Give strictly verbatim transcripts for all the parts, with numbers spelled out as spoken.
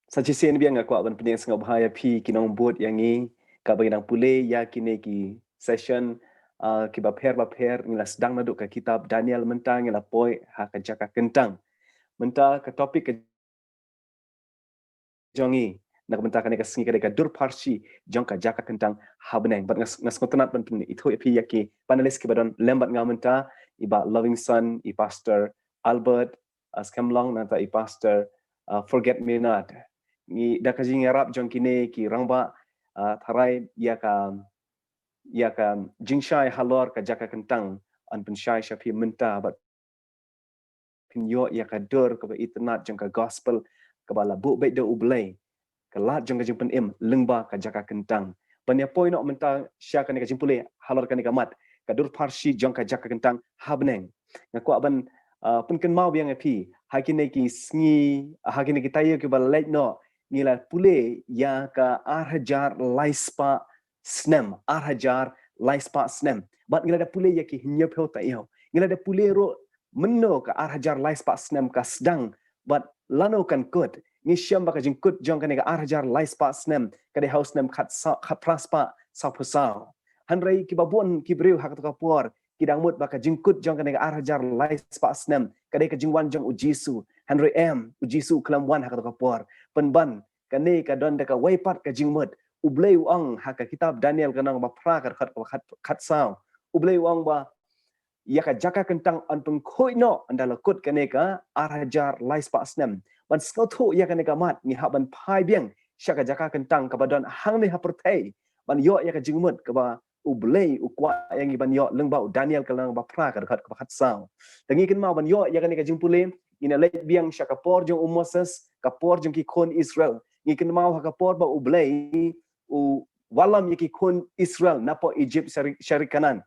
Sa shisien biang nga kwah ban pynïasoh sngewbha ïa phi ki nongbud ïa ngi, kaba ngi dang pule ïa kine ki session, ah, kiba pher ba pher, ngi la sdang naduh ka kitab Daniel, mynta ngi la poi ha ka jaka kyntang. Mynta ka topic ka jong ngi na ka bynta kane ka sngi ka dei ka dur pharshi jong ka jaka kyntang ha bneng. Bad nga s-, nga sngewtynnat ban pynithuh ïa phi ïa ki panelist kiba don lem bad nga mynta, i Bah Lovingson, i Pastor Albert, ah, Skhem Long, nangta i Pastor, ah, Forget Me Not. Ngi da ka jingïarap jong kine ki rangbah, ah, tharai ïa ka, ïa ka jingshai halor ka jaka kyntang yn pynshai sha phi mynta bad phin ïoh ïa ka dur kaba itynnad jong ka gospel kaba la buh beit da U Blei, ka lad jong ka jingpynim lyngba ka jaka kyntang. Ban ïa poi noh mynta sha kane ka jingpule halor kane ka mat, ka dur pharshi jong ka jaka kyntang ha bneng. Nga kwah ban, ah, pynkynmaw biang ïa phi, ha kine ki sngi, ha kine ki taïew kiba la leit noh, ngi la pule ïa ka ar hajar lai spah snem, ar hajar lai spah snem. Bad ngi la da pule ïa ki hynñiewphew taïew. Ngi la da pule ruh mynno ka ar hajar lai spah snem ka sdang bad lano kan kut. Ngi shem ba ka jingkut jong kane ka ar hajar lai spah snem ka dei ha u snem khat sa-, khatphra spah sawphew saw. Hynrei kiba bun ki briew ha kato ka por ki dang mut ba ka jingkut jong kane ka ar hajar lai spah snem ka dei ka jingwan jong U Jisu. Hynrei em, U Jisu u khlem wan ha kato ka por. Pynban, kane ka don da kawei pat ka jingmut. U Blei u ong ha ka kitab Daniel ka lynnong ba phra ka dkhot kaba khat, khatsaw. U Blei u ong ba ïa ka jaka kyntang yn pynkhuid noh ynda la kut kane ka ar hajar lai spah snem. Ban sngewthuh ïa kane ka mat, ngi hap ban phai biang sha ka jaka kyntang kaba don hangne ha pyrthei ban ïoh ïa ka jingmut kaba U Blei u kwah ïa ngi ban ïoh lyngba u Daniel ka lynnong ba phra ka dkhot kaba khatsaw. Te ngi kynmaw ban ïoh ïa kane ka jingpule, ngin ïa leit biang sha ka por jong u Moses, ka por jong ki khun Israel. Ngi kynmaw ha ka por ba U Blei u wallam ïa ki khun Israel napoh Egypt sha ri, sha ri Kanaan.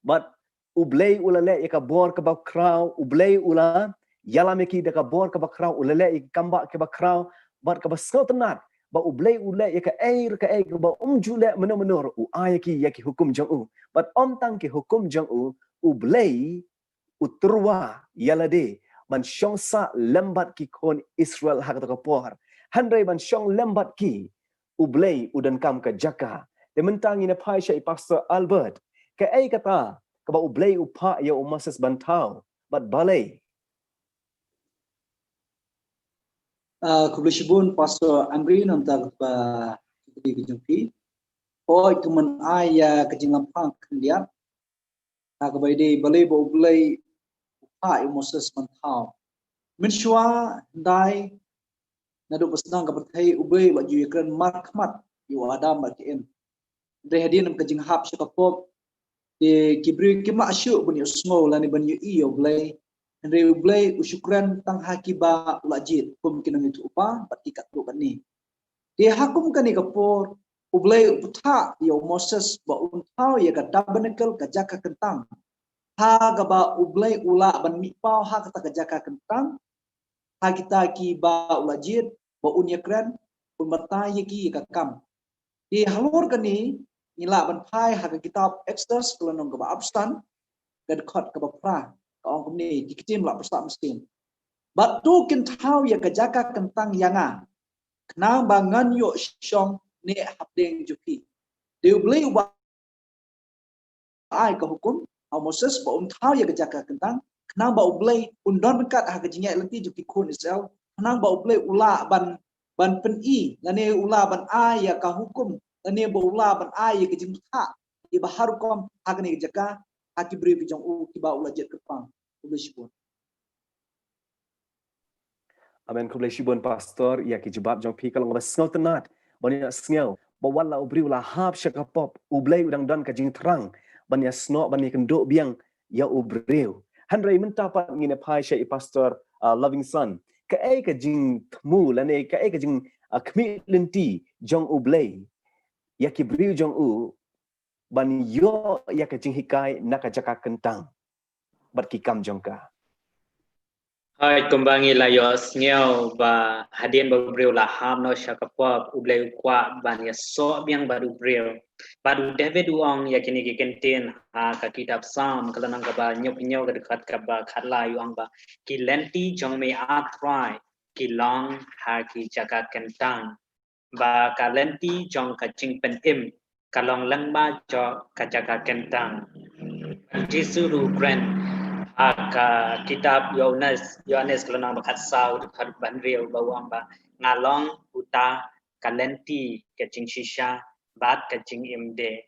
Bad U Blei u la leh ïa ka bor kaba khraw, U Blei u la ïalam ïa ki da ka bor kaba khraw, u la leh ïa ki kambah kaba khraw, bad kaba sngewtynnat ba U Blei u leh ïa kaei re kaei kaba um ju leh mynno mynno ruh, u ai ïa ki ïa ki hukum jong u. Bad ym tang ki hukum jong u, U Blei u tyrwa ïa lade ban shong sah lem bad ki khun Israel ha kato ka por. Hynrei ban shong lem bad ki, U Blei u donkam ka jaka. Te mynta ngin ïa phai sha i Pastor Albert. Kaei kata kaba U Blei u phah ïa u Moses ban thaw, bad balei? Ah, khublei shibun Pastor Amri, nangta kaba khublei ka jong phi. Hooid, kumba ai ïa ka jinglamphang khyndiat ha kaba ïadei balei ba U Blei u phah ïa u Moses ban thaw. Mynshuwa hyndai, naduh ba sdang ka pyrthei, U Blei u la ju ïakren markhmat ïa u Adam bad ka Im. Hynrei hadien ka jinghap sha ka pop, te ki briew kim lah shuh ban ïohsngew lane ban ïohi ïa U Blei. Hynrei U Blei u shu kren tang ha kiba u la jied, kum ki nongïathuhlypa bad ki katto katne. Te ha kum kane ka por, U Blei u phah ïa u Moses ba un thaw ïa ka tabernacle, ka jaka kyntang. Ha kaba U Blei u lah ban mih paw ha kata ka jaka kyntang ha kita kiba u la jied ba un ïakren, un batai ïa ki ïa ka kam. Te halor kane ngi lah ban phai ha ka kitab Exodus ka lynnong kaba arphew san, ka dkhot kaba phra, ka ong kumne, ki ktien la pyrshah mynsiem. Bad to kin thaw ïa ka jaka kyntang ïa nga, khnang ba ngan ïoh shong ne hapdeng jong phi. Te U Blei uba ai ka hukum ha u Moses ba un thaw ïa ka jaka kyntang, khnang ba U Blei un don ryngkat ha ka jingïaid lynti jong ki khun Israel, khnang ba U Blei u lah ban, ban pyni lane u lah ban ai ïa ka hukum lane ba u lah ban ai ïa ka jingbatai ïa ba ha rukom ha kane ka jaka ha ki briew ki jong u kiba u la jied kyrpang. Khublei shibun. Amen. Khublei shibun Pastor ïa ki jubab jong phi, ka long ba sngewtynnat ban ïa sngew ba wat la u briew u la hap sha ka pop, U Blei u dang don ka jingthrang ban ïa snoh, ban ïa kynduh biang ïa u briew. Hynrei mynta pat ngin ïa phai sha i Pastor, ah, Lovingson. Kaei ka jingthmu lane kaei ka jing, ah, khmih lynti jong U Blei ïa ki briew jong u ban ïoh ïa ka jinghikai na ka jaka kyntang bad ki kam jong ka. Hooid, kumba ngi la ïohsngew ba hadien ba u briew u la hap noh sha ka pop, U Blei u kwah ban ïasoh biang bad u briew. Bad u David u ong ïa kine ki kyntien ha ka kitab Salm ka lynnong kaba hynñiewphew hynñiew ka dkhot kaba khatlai, u ong ba, ki lynti jong me, A Trai, ki long ha ki jaka kyntang, ba ka lynti jong ka jingpynim ka long lyngba jong ka jaka kyntang. Jisu ruh u kren ha ka kitab Yohanes, Yohanes ka lynnong ba khatsaw, dkhot ba hynriew, ba u ong ba, "Nga long uta ka lynti, ka jingshisha bad ka jingim de."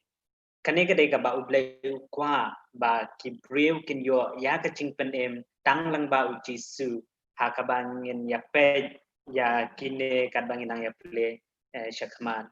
Kane ka dei kaba U Blei u kwah ba ki briew kin ïoh ïa ka jingpynim tang lyngba U Jisu, ha kaba ngin ïa peit ïa kine katba ngin nang ïa pule, eh, shakhmat.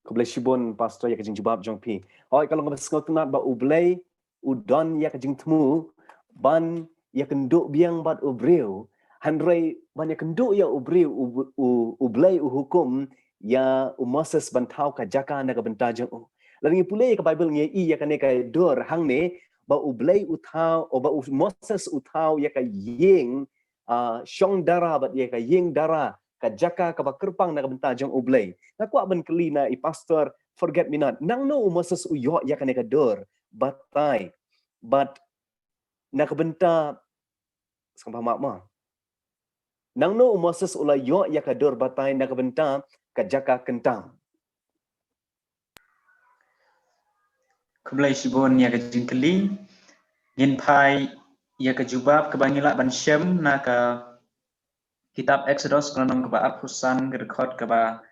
Khublei shibun, Pastor, ïa ka jingjubab jong phi. Hooid, ka long kaba sngewtynnat ba U Blei u don ïa ka jingthmu ban ïakynduh biang bad u briew. Hynrei ban ïakynduh ïa u briew, u, u, U Blei u hukum ïa u Moses ban thaw ka jaka na ka bynta jong u. Lada ngi pule ïa ka Baibl ngi ïohi ïa kane ka dur hangne ba U Blei u thaw, o ba u Moses u thaw ïa ka ïing, ah, shong dara bad ïa ka ïing dara, ka jaka kaba kyrpang na ka bynta jong U Blei. Nga kwah ban kylli na i Pastor Forget Me Not, nangno u Moses u ïoh ïa kane ka dur batai? Bad na ka bynta, sngewbha map ma. Nangno u Moses u la ïoh ïa ka dur batai na ka bynta ka jaka kyntang? Khublei shibun ïa ka jingkylli. Ngin phai ïa ka jubab kaba ngi lah ban shem na ka kitab Exodus ka lynnong kaba arphew san, ka dkhot kaba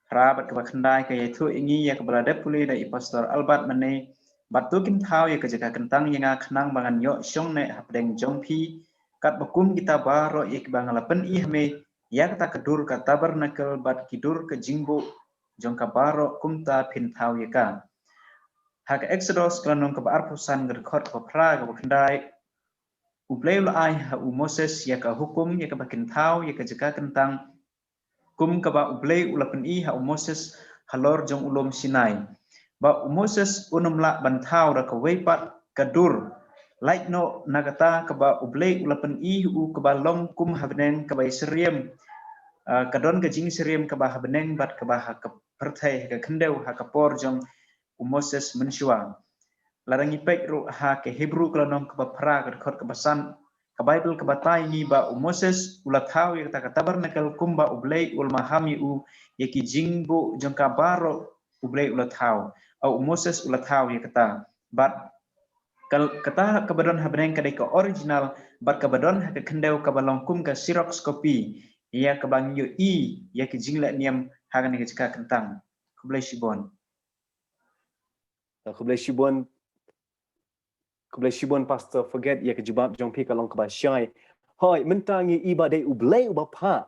phra bad kaba khyndai, ka ïathuh ïa ngi ïa kaba la dep pule da i Pastor Albert mynne: "Bad to kin thaw ïa ka jaka kyntang ïa nga khnang ba ngan ïoh shong neh hapdeng jong phi, katba kum kita baroh ïa kiba nga la pyni ha me, ïa kata ka dur ka tabernakel bad ki dur ka jingbuh jong ka baroh kumta phin thaw ïa ka." Ha ka Exodus ka lynnong kaba arphew san, ka dkhot kaba phra, kaba khyndai, U Blei u la ai ha u Moses ïa ka hukum ïa kaba kin thaw ïa ka jaka kyntang, kum kaba U Blei u la pyni ha u Moses halor jong u lum Sinai. Ba u Moses un ym lah ban thaw da kawei pat ka dur, lait noh na kata kaba U Blei u la pyni ha u, kaba long kum ha bneng, kaba ïasyriem, ah, ka don ka jingsyriem kaba ha bneng bad kaba ha ka pyrthei, ha ka khyndew, ha ka por jong u Moses mynshuwa. Lada ngi peit ruh ha ka Hebru ka lynnong kaba phra, ka dkhot kaba san, ka Baibl ka batai ïa ngi ba u Moses u la thaw ïa kata ka tabernakel kumba U Blei u la maham ïa u, ïa ki jingbuh jong ka baroh U Blei u la thaw. Au, u Moses u la thaw ïa kata. Bad kal-, kata kaba don ha bneng ka dei ka original, bad kaba don ha ka khyndew kaba long kum ka xerox copy ïa kaba ngi ïohi ïa ki jingleh niam ha kane ka jaka kyntang. Khublei shibun. Khublei shibun. Khublei shibun Pastor Forget ïa ka jubab jong phi, ka long kaba shai. Hooid, mynta ngi i ba dei U Blei uba phah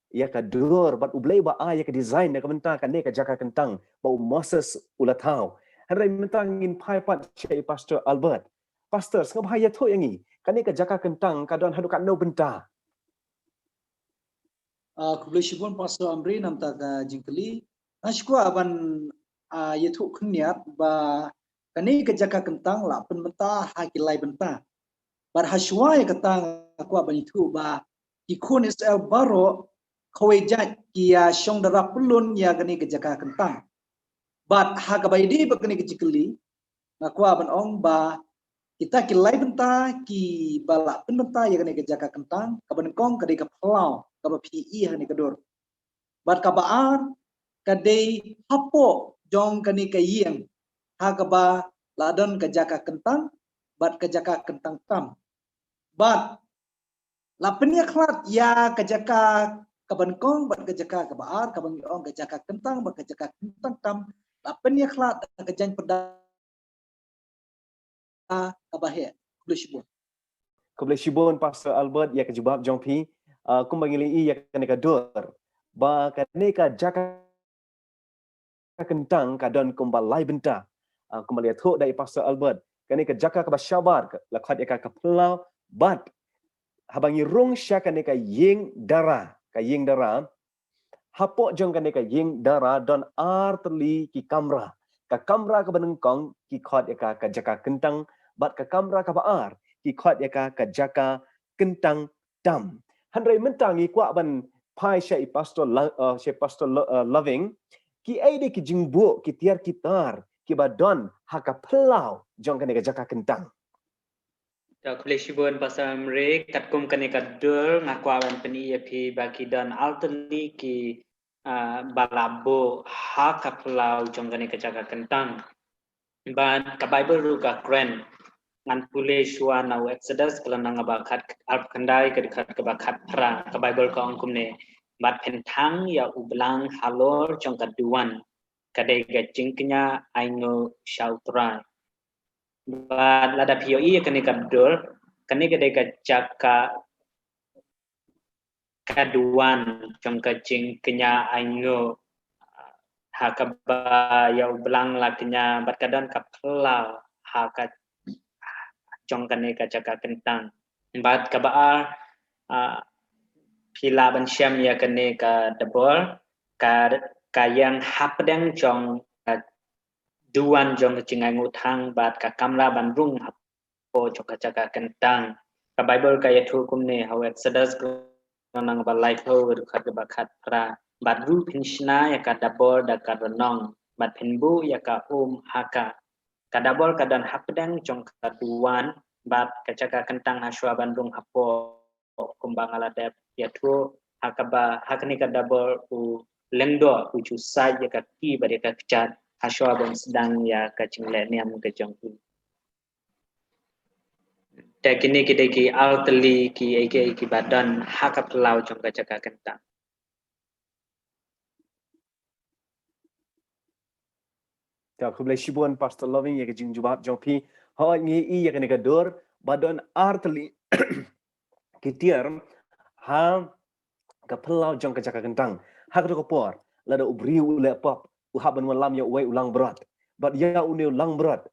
ïa ka dur bad U Blei uba ai ïa ka design na ka bynta kane ka jaka kyntang ba u Moses u la thaw. Hynrei mynta ngin phai pat sha i Pastor Albert. Pastor, sngewbha ïathuh ïa ngi, kane ka jaka kyntang ka don haduh katno bynta? Ah, khublei shibun Pastor Amri namar ka jingkylli. Nga shu kwah ban, ah, ïathuh khyndiat ba kane ka jaka kyntang la pynbynta ha ki lai bynta. Bad ha shuwa ïa kata nga kwah ban ïathuh ba ki khun Israel baroh kawei jait ki ïa shong dara pyllun ïa kane ka jaka kyntang. Bad ha kaba ïadei bad kane ka jingkylli, nga kwah ban ong ba kita ki lai bynta kiba la pynbynta ïa kane ka jaka kyntang, kaba nyngkong ka dei ka phyllaw kaba phi ïohi ha kane ka dur. Bad kaba ar ka dei hapoh jong kane ka ïing, ha kaba la don ka jaka kyntang bad ka jaka kyntang tam. Bad la pynïakhlad ïa ka jaka kaba nyngkong bad ka jaka kaba ar, kaba ngi ong ka jaka kyntang bad ka jaka kyntang tam, la pynïakhlad da ka jaiñ pyrda kaba heh. Khublei shibun. Khublei shibun Pastor Albert ïa ka jubab jong phi. Ah, kumba ngi la ïohi ïa kane ka dur, ba kane ka jaka kyntang ka don kumba lai bynta. Ah, kumba la ïathuh da i Pastor Albert, kane ka jaka kaba shabar ka, la khot ïa ka ka phyllaw, bad haba ngi rung sha kane ka ïing dara, ka ïing dara, hapoh jong kane ka ïing dara don ar tylli ki kamra. Ka kamra kaba nyngkong ki khot ïa ka ka jaka kyntang, bad ka kamra kaba ar ki khot ïa ka ka jaka kyntang tam. Hynrei mynta ngi kwah ban phai sha i Pastor Lo-, uh, sha i Pastor Lo-, uh, Loving. Ki ei de ki jingbuh, ki tiar ki tar kiba don ha ka phyllaw jong kane ka jaka kyntang? Khublei shibun Pastor Amri, katkum kane ka dur nga kwah ban pyni ïa phi ba ki don artylli ki, ah, ba la buh ha ka phyllaw jong kane ka jaka kyntang. Bad ka Baibl ruh ka kren, ngan pule shuwa na u Exodus ka lynnong ba khat arphew khyndai ka dkhot kaba khatphra. Ka Baibl ka ong kumne: Bad phin thang ïa u blang halor jong ka duwan, ka dei ka jingkñia ainguh sha U Trai. Bad lada phi ïohi ïa kane ka dur, kane ka dei ka jaka, ka duwan jong ka jingkñia ainguh, ha kaba ïa u blang la kñia, bad ka don ka phyllaw ha ka jong kane ka jaka kyntang. Bad kaba ar, ah, phi lah ban shem ïa kane ka dabor, ka, ka ïeng hapdeng jong ka duwan jong ka jingainguh thang bad ka kamra ban rung hapoh jong ka jaka kyntang. Ka Baibl ka ïathuh kumne ha u Exodus ka lynnong ba laiphew ka dkhot kaba khatphra: Bad ruh phin shna ïa ka dabor da ka rnong, bad phin buh ïa ka um ha ka. Ka dabor ka don hapdeng jong ka duwan bad ka jaka kyntang ha shuwa ban rung hapoh, kumba nga la dep ïathuh, ha kaba, ha kane ka dabor u lyngdoh u ju said ïa ka kti bad ïa ka kjat ha shuwa ban sdang ïa ka jingleh niam ka jong u. Te kine ki dei ki artylli ki, eh, ki, eh, kiba don ha ka phyllaw jong ka jaka kyntang. Te khublei shibun Pastor Loving ïa ka jingjubab jong phi. Hooid, ngi ïohi ïa kane ka dur ba don artylli ki tiar ha ka phyllaw jong ka jaka kyntang. Ha kato ka por, lada u briew u leh pop, u hap ban wallam ïa uwei u langbrot. Bad ïa une u langbrot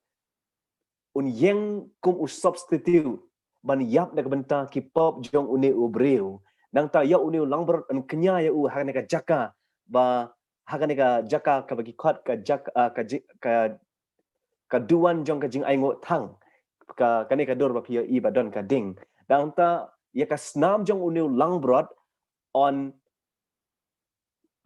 un ïeng kum u substitute ban ïap na ka bynta ki pop jong une u briew. Nangta ïa une u langbrot un kñia ïa u ha kane ka jaka ba, ha kane ka jaka kaba ki khot ka jaka, ah, ka ji-, ka, ka duwan jong ka jingainguh thang. Ka, kane ka dur ba phi ïohi ba don ka ding. Nangta ïa ka snam jong une u langbrot un,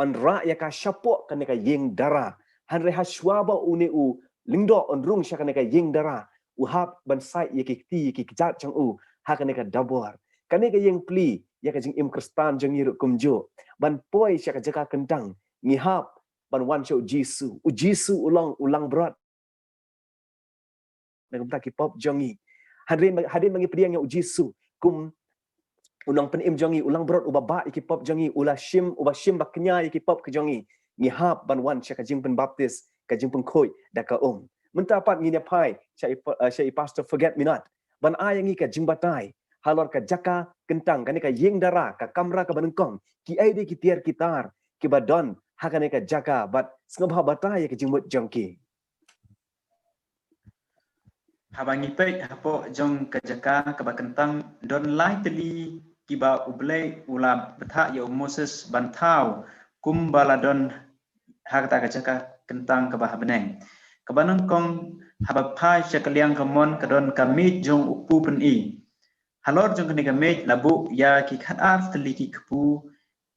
un rah ïa ka shapoh kane ka ïing dara. Hynrei ha shuwa ba une u lyngdoh un rung sha kane ka ïing dara, u hap ban said ïa ki kti ïa ki kjat jong u ha kane ka dabor. Kane ka ïeng plie ïa ka jingim Khristan jong ngi ruh kumjuh. Ban poi sha ka jaka kyntang, ngi hap ban wan sha U Jisu. U Jisu u long u langbrot na ka bynta ki pop jong ngi. Hadien, hadien ba ngi pdiang ïa U Jisu kum u nongpynim jong ngi, u langbrot uba bah ïa ki pop jong ngi, u la shim, uba shim ba kñia ïa ki pop ka jong ngi, ngi hap ban wan sha ka jingpynbaptis, ka jingpynkhuid da ka um. Mynta pat ngin ïa phai sha i pa-, eh, sha i Pastor Forget Me Not ban ai ïa ngi ka jingbatai halor ka jaka kyntang, kane ka ïing dara, ka kamra kaba nyngkong, kiei de ki tiar ki tar kiba don ha kane ka jaka, bad sngewbha batai ïa ka jingmut jong ki. Haba ngi peit hapoh jong ka jaka kaba kyntang, don lai tylli kiba U Blei u la bthah ïa u Moses ban thaw, kumba la don ha kata ka jaka kyntang kaba ha bneng. Kaba nyngkong, haba phai sha ka liang kamon ka don ka miej jong u kpu pyni. Halor jong kane ka miej la buh ïa ki khatar tylli ki kpu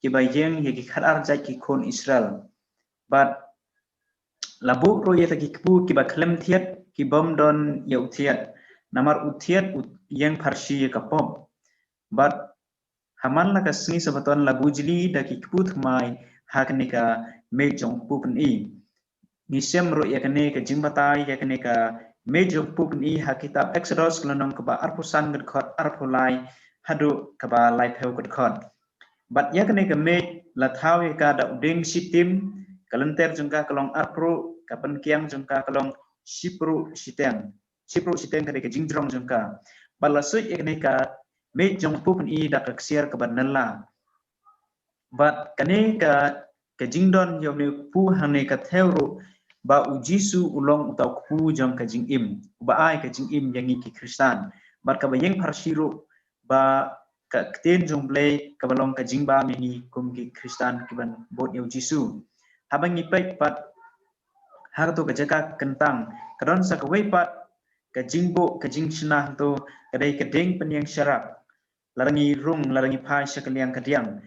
kiba ïeng ïa ki khatar jait ki khun Israel. Bad la buh ruh ïa ki kpu kiba khlem thied, ki bym don ïa u thied, namar u thied u ïeng pharshi ïa ka pop. Bad ha man la ka sngi Sabaton la bujli da ki kpu thymmai ha kane ka miej jong u kpu pyni. Ngi shem ruh ïa kane ka jingbatai ïa kane ka miej jong u kpu pyni ha kitab Exodus ka lynnong kaba arphew san ka dkhot arphew lai haduh kaba laiphew ka dkhot. Bad ïa kane ka miej la thaw ïa ka da u dieng shitim, ka lynter jong ka ka long arphew, ka pynkiang jong ka ka long shiphew shiteng. Shiphew shiteng ka dei ka jingjrong jong ka. Bad la suid ïa kane ka miej jong u kpu pyni da ka ksiar kaba nylla. Bad kane ka, ka jingdon ïa une u kpu hangne ka thew ruh ba U Jisu u long uta u kpu jong ka jingim, uba ai ka jingim ïa ngi ki Khristan. Bad kaba ïeng pharshi ruh ba ka ktien jong U Blei kaba long ka jingbam ïa ngi kum ki Khristan kiban bud ïa U Jisu. Haba ngi peit pat ha kato ka jaka kyntang, ka don sa kawei pat ka jingbuh, ka jingshna hato, ka dei ka dieng pynïeng sharak. Lada ngi rung, lada ngi phai sha ka liang kadiang,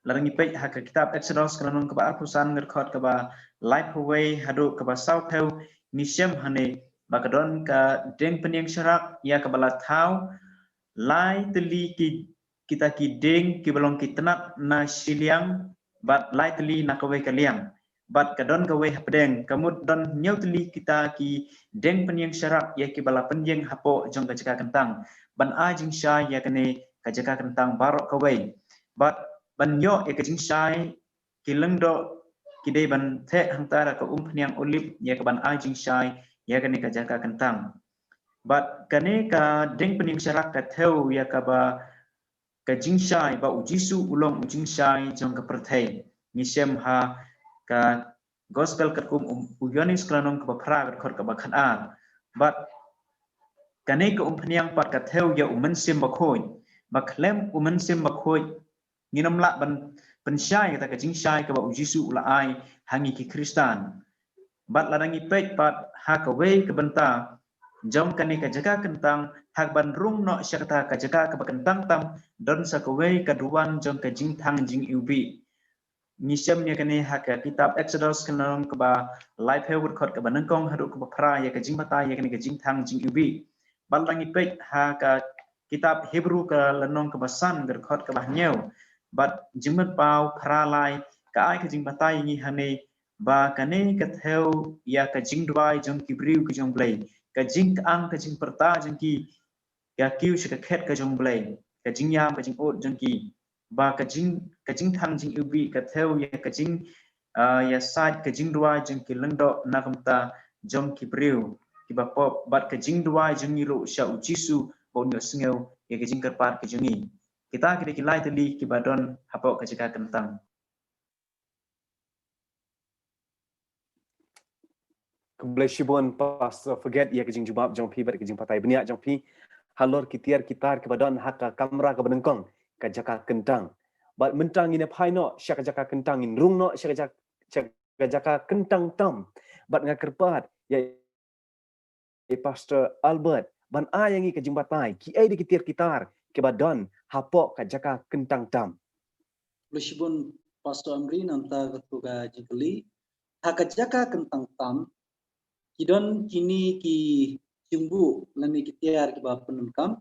lada ngi peit ha ka kitab Exodus ka lynnong kaba arphew san ka dkhot kaba laiphew wei haduh kaba sawphew, ngi shem hangne ba ka don ka dieng pynïeng sharak ïa kaba la thaw lai tylli ki, kita ki dieng kiba long ki tnat na shiliang bad lai tylli na kawei ka liang. Bad ka don kawei hapdeng, ka mut don hynñiew tylli kita ki dieng pynïeng sharak ïa kiba la pynïeng hapoh jong ka jaka kyntang ban ai jingshai ïa kane ka jaka kyntang baroh kawei. Bad ban ïoh ïa ka jingshai, ki lyngdoh ki dei ban theh hangta da ka umphniang olib ïa ka ban ai jingshai ïa kane ka jaka kyntang. Bad kane ka dieng pynïeng sharak ka thew ïa kaba ka jingshai ba U Jisu u long u jingshai jong ka pyrthei. Ngi shem ha ka Gospel katkum u Ïoannis ka lynnong kaba phra ka dkhot kaba khatar. Bad kane ka umphniang pat ka thew ïa U Mynsiem Bakhuid. Ba khlem U Mynsiem Bakhuid ngin ym lah ban pynshai kata ka jingshai kaba U Jisu u la ai ha ngi ki Khristan. Bad lada ngi peit pat ha kawei ka bynta jong kane ka jaka kyntang, ha kaban rung noh sha kata ka jaka kaba kyntang tam, don sa kawei ka duwan jong ka jingthang jingiwbih. Ngi shem ïa kane ha ka kitab Exodus ka lynnong kaba laiphew ka dkhot kaba nyngkong haduh kaba phra ïa ka jingbatai ïa kane ka jingthang jingiwbih. Bad lada ngi peit ha ka kitab Hebru ka lynnong kaba san ka dkhot kaba hynñiew bad Jingmut Paw phra lai ka ai ka jingbatai ïa ngi hangne ba kane ka thew ïa ka jingduwai jong ki briew ki jong Blei, ka jingkyang ka jingpyrta jong ki, ka kiew sha ka khet ka jong Blei, ka jingïam ka jingud jong ki, ba ka jing, ka jingthang jingiwbih ka thew ïa ka jing, ah, ïasaid ka jingduwai jong ki lyngdoh na ka bynta jong ki briew kiba pop, bad ka jingduwai jong ngi ruh sha U Jisu ba un ïohsngew ïa ka jingkyrpad ka jong ngi. Kita ki dei ki lai tylli kiba don hapoh ka jaka kyntang. Khublei shibun Pastor Forget ïa ka jingjubab jong phi bad ka jingbatai bniah jong phi halor ki tiar ki tar kiba don ha ka kamra kaba nyngkong, ka jaka kyntang. Bad mynta ngin ïa phai noh sha ka jaka kyntang, ngin rung noh sha ka jaka, sha ka jaka kyntang tam. Bad nga kyrpad ïa i Pastor Albert ban ai ïa ngi ka jingbatai kiei de ki tiar ki tar kiba don hapoh ka jaka kyntang tam. Khublei shibun Pastor Amri nangta katto ka jingkylli. Ha ka jaka kyntang tam ki don kine ki jingbuh lane ki tiar kiba pyndonkam.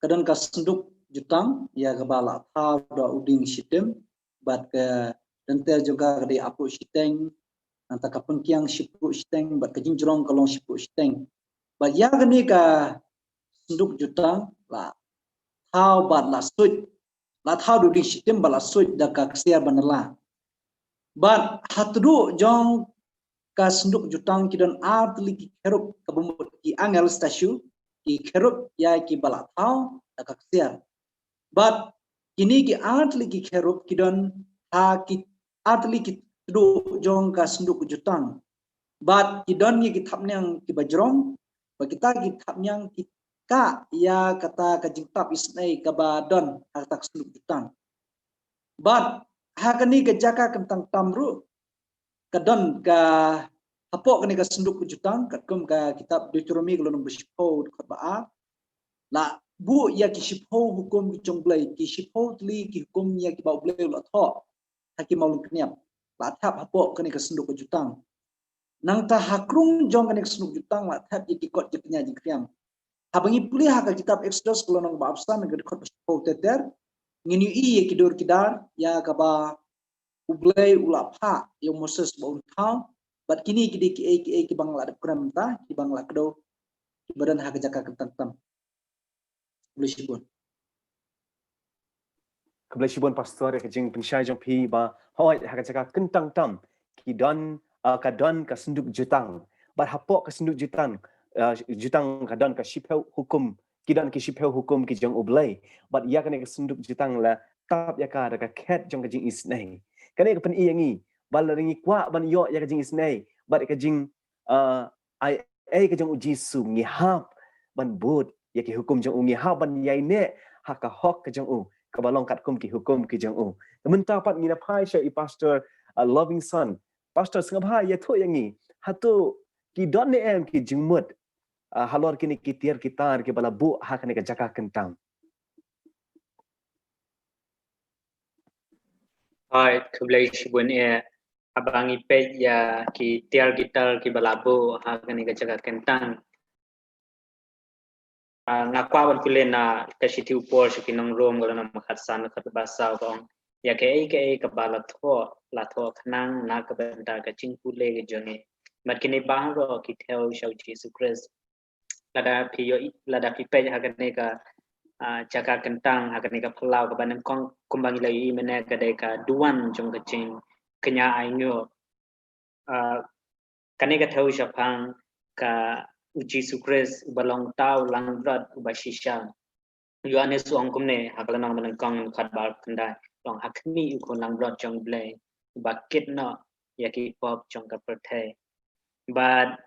Ka don ka synduk jutang ïa kaba la thaw da u dieng shitim bad ka denter jong ka ka dei arphew shiteng, nangta ka pynkiang shiphew shiteng bad ka jingjrong ka long shiphew shiteng. Bad ïa kane ka synduk jutang la thaw bad la suid, la thaw da u dieng shitim bad la suid da ka ksiar ba nylla. Bad ha tdong jong ka synduk jutang ki don ar tylli ki kherub kaba mut ki angel statue, ki kherub ïa kiba la thaw da ka ksiar. Bad kine ki ar tylli ki kherub ki don ha ki ar tylli ki tdong jong ka synduk jutang. Bad ki don ïa ki thapniang kiba jrong, bad kita ki thapniang ki kah ïa kata ka jingtap isynei kaba don ha kata ka synduk jutang. Bad ha kane ka jaka kyntang tam ruh ka don ka, hapoh kane ka synduk jutang, katkum ka kitab Deuteronomi ka lynnong ba shiphew dkhot ba ar, la buh ïa ki shiphew hukum ki jong U Blei, ki shiphew tylli ki hukum ïa kiba U Blei u la thoh ha ki mawlyngkniap, la thep hapoh kane ka synduk jutang. Nangta ha krung jong kane ka synduk jutang la thep ïa ki kot jingkñia jingkñiam. Haba ngi pule ha ka kitab Exodus ka lynnong ba arphew san ka dkhot ba shiphew ter ter, ngin ïohi ïa ki dur ki dar ïa kaba U Blei u la phah ïa u Moses ba un thaw, bad kine ki dei kiei kiei kiba nga la dep kren mynta, kiba nga la kdew, kiba don ha ka jaka kyntang tam. Khublei shibun. Khublei shibun Pastor ïa ka jingpynshai jong phi ba hooid ha ka jaka kyntang tam ki don, ah, ka don ka synduk jutang. Bad hapoh ka synduk jutang, ah, jutang ka don ka shiphew hukum, ki don ki shiphew hukum ki jong U Blei. Bad ïa kane ka synduk jutang la tap ïa ka da ka khet jong ka jingisynei. Kane ka pyni ïa ngi ba lada ngi kwah ban ïoh ïa ka jingisynei bad ka jing, ah, ai ei ka jong U Jisu, ngi hap ban bud ïa ki hukum jong u, ngi hap ban ïaineh ha ka hok ka jong u kaba long katkum ki hukum ki jong u. Te mynta pat ngin ïa phai sha i Pastor, uh, Lovingson. Pastor, sngewbha ïathuh ïa ngi, hato ki don ne em ki jingmut, uh, halor kine ki tiar ki tar kiba la buh ha kane ka jaka kyntang? Hooid, khublei shibun eh. Haba ngi peit ïa ki tiar ki tar kiba la buh ha kane ka jaka kyntang. Ah, nga kwah ban pule na ka shithi u Paul sha ki nong Rom ka lynnong ba khatsan ka dkhot ba saw ka ong, ïa kaei kaei kaba la thoh, la thoh khnang na ka bynta ka jingpule ka jong ngi. Bad kine baroh ki thew sha u Jisu Khrist. Lada phi ïoh, lada phi peit ha kane ka, ah, jaka kyntang, ha kane ka phyllaw kaba nyngkong, kumba ngi la ïohi mynne, ka dei ka duwan jong ka jingkñia ainguh. Ah, kane ka thew shaphang ka u Jisu Khrist uba long uta u langbrot uba shisha. U Ïoannis u ong kumne ha ka lynnong ba nyngkong dkhot ba khyndai, u ong, ha khmih, u khun langbrot jong U Blei uba kit noh ïa ki pop jong ka pyrthei. Bad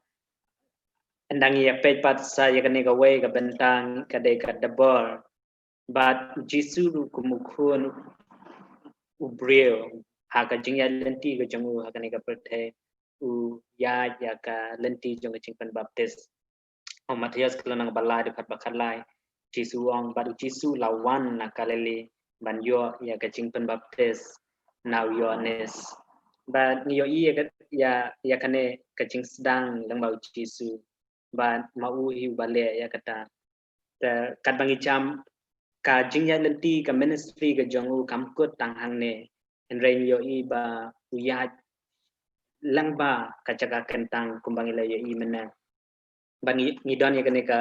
ynda ngi ïa peit pat sa ïa kane kawei ka bynta, ka dei ka dabor. Bad u Jisu ruh kum u khun u briew, ha ka jingïaid lynti ka jong u ha kane ka pyrthei, u ïaid ïa ka lynti jong ka jingpynbaptis. Ha u Mathaios ka lynnong ba lai dkhot ba khatlai, Jisu u ong, bad u Jisu la wan na Galili ban ïoh ïa ka jingpynbaptis na u Ïoannis. Bad ngi ïohi ïa ka, ïa, ïa kane ka jingsdang lyngba u Jisu bad ma u hi uba leh ïa kata. Te katba ngi jam, ka jingïaid lynti, ka ministry ka jong u kam kut tang hangne. Hynrei ngi ïohi ba u ïaid lyngba ka jaka kyntang kumba ngi la ïohi mynne. Bad ngi, ngi don ïa kane ka,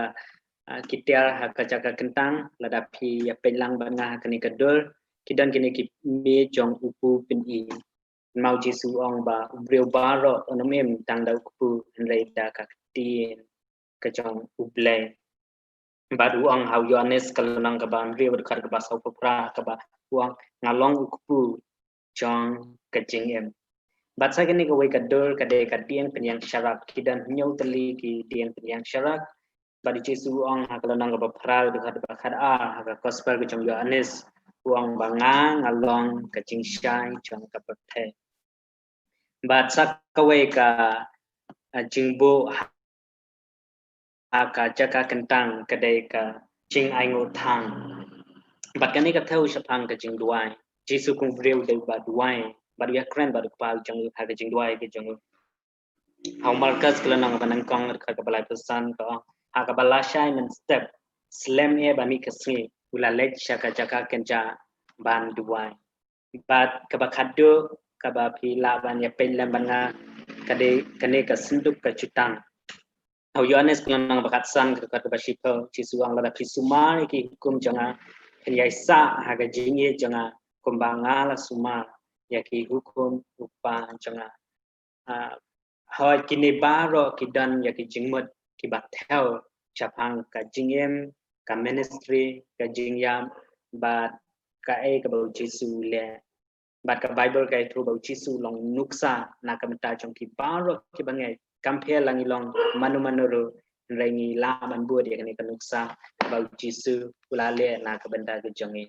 ah, ki tiar ha ka jaka kyntang, lada phi ïa peit lang bad nga ha kane ka dur, ki don kine ki miej jong u kpu pyni. Ma u Jisu u ong ba u briew baroh un ym im tang da u kpu, hynrei da ka ktien ka jong U Blei. Bad u ong ha u Ïoannis ka lynnong kaba hynriew dkhot kaba sawphew phra, kaba u ong, nga long u kpu jong ka jingim. Bad sa kane kawei ka dur ka dei ka dieng pynïaid sharak, ki don hynñiew tylli ki dieng pynïaid sharak. Bad u Jisu u ong ha ka lynnong kaba phra dkhot ba khatar ha ka gospel ka jong u Ïoannis, u ong ba nga, nga long ka jingshai jong ka pyrthei. Bad sa kawei ka, ah, jingbuh ha, ha ka jaka kyntang ka dei ka jingainguh thang. Bad kane ka thew shaphang ka jingduwai. Jisu kum u briew u dei uba duwai, bad u ïakren bad u Kpa jong u ha ka jingduwai ka jong u. Ha u Markos ka lynnong ba nyngkong dkhot kaba laiphew san ka ong, ha kaba lashai mynstep, slem eh ba mih ka sngi, u la leit sha ka jaka kynja ban duwai. Bad kaba khadduh, kaba phi lah ban ïa peit lem bad nga, ka dei kane ka synduk ka jutang. Ha u Ïoannis ka lynnong ba khatsan ka dkhot kaba shiphew, Jisu u ong, lada phi sumar ïa ki hukum jong nga, phin ïai sah ha ka jingïeit jong nga, kumba nga la sumar ïa ki hukum u Kpa jong nga. Ah, hooid, kine baroh ki don ïa ki jingmut kiba thew shaphang ka jingim, ka ministry, ka jingïap, bad kaei kaba u Jisu u leh. Bad ka Baibl ka ïathuh ba u Jisu u long nuksa na ka bynta jong ki baroh kiba ngeit. Kam pher la ngi long mano mano ruh, hynrei ngi lah ban bud ïa kane ka nuksa ba u Jisu u la leh na ka bynta ka jong ngi.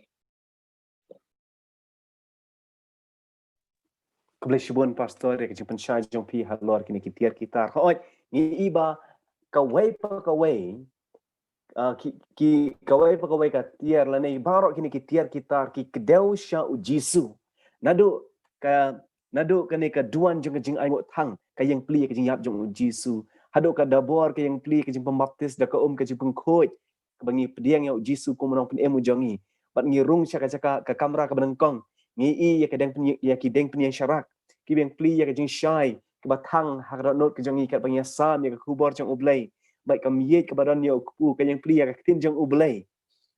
Khublei shibun Pastor ïa ka jingpynshai jong phi halor kine ki tiar ki tar. Hooid, ngi i ba kawei pa kawei, ah, ki, ki kawei pa kawei ka tiar lane baroh kine ki tiar ki tar ki kdew sha u Jisu. Naduh ka, naduh kane ka duwan jong ka jingainguh thang ka ïeng plie ka jingïap jong u Jisu. Haduh ka dabor ka ïeng plie ka jingpynbaptis da ka um ka jingpynkhuid, kaba ngi pdiang ïa u Jisu kum u nongpynim u jong ngi. Bad ngi rung sha ka jaka, ka kamra kaba nyngkong, ngi i ïa ka dieng pyn-, ïa ki dieng pynïaid sharak kiba ïeng plie ïa ka jingshai kaba thang ha ka dohnud ka jong ngi katba ngi ïasam ïa ka khubor jong U Blei. Bad ka miej kaba don ïa u kpu ka ïeng plie ïa ka ktien jong U Blei.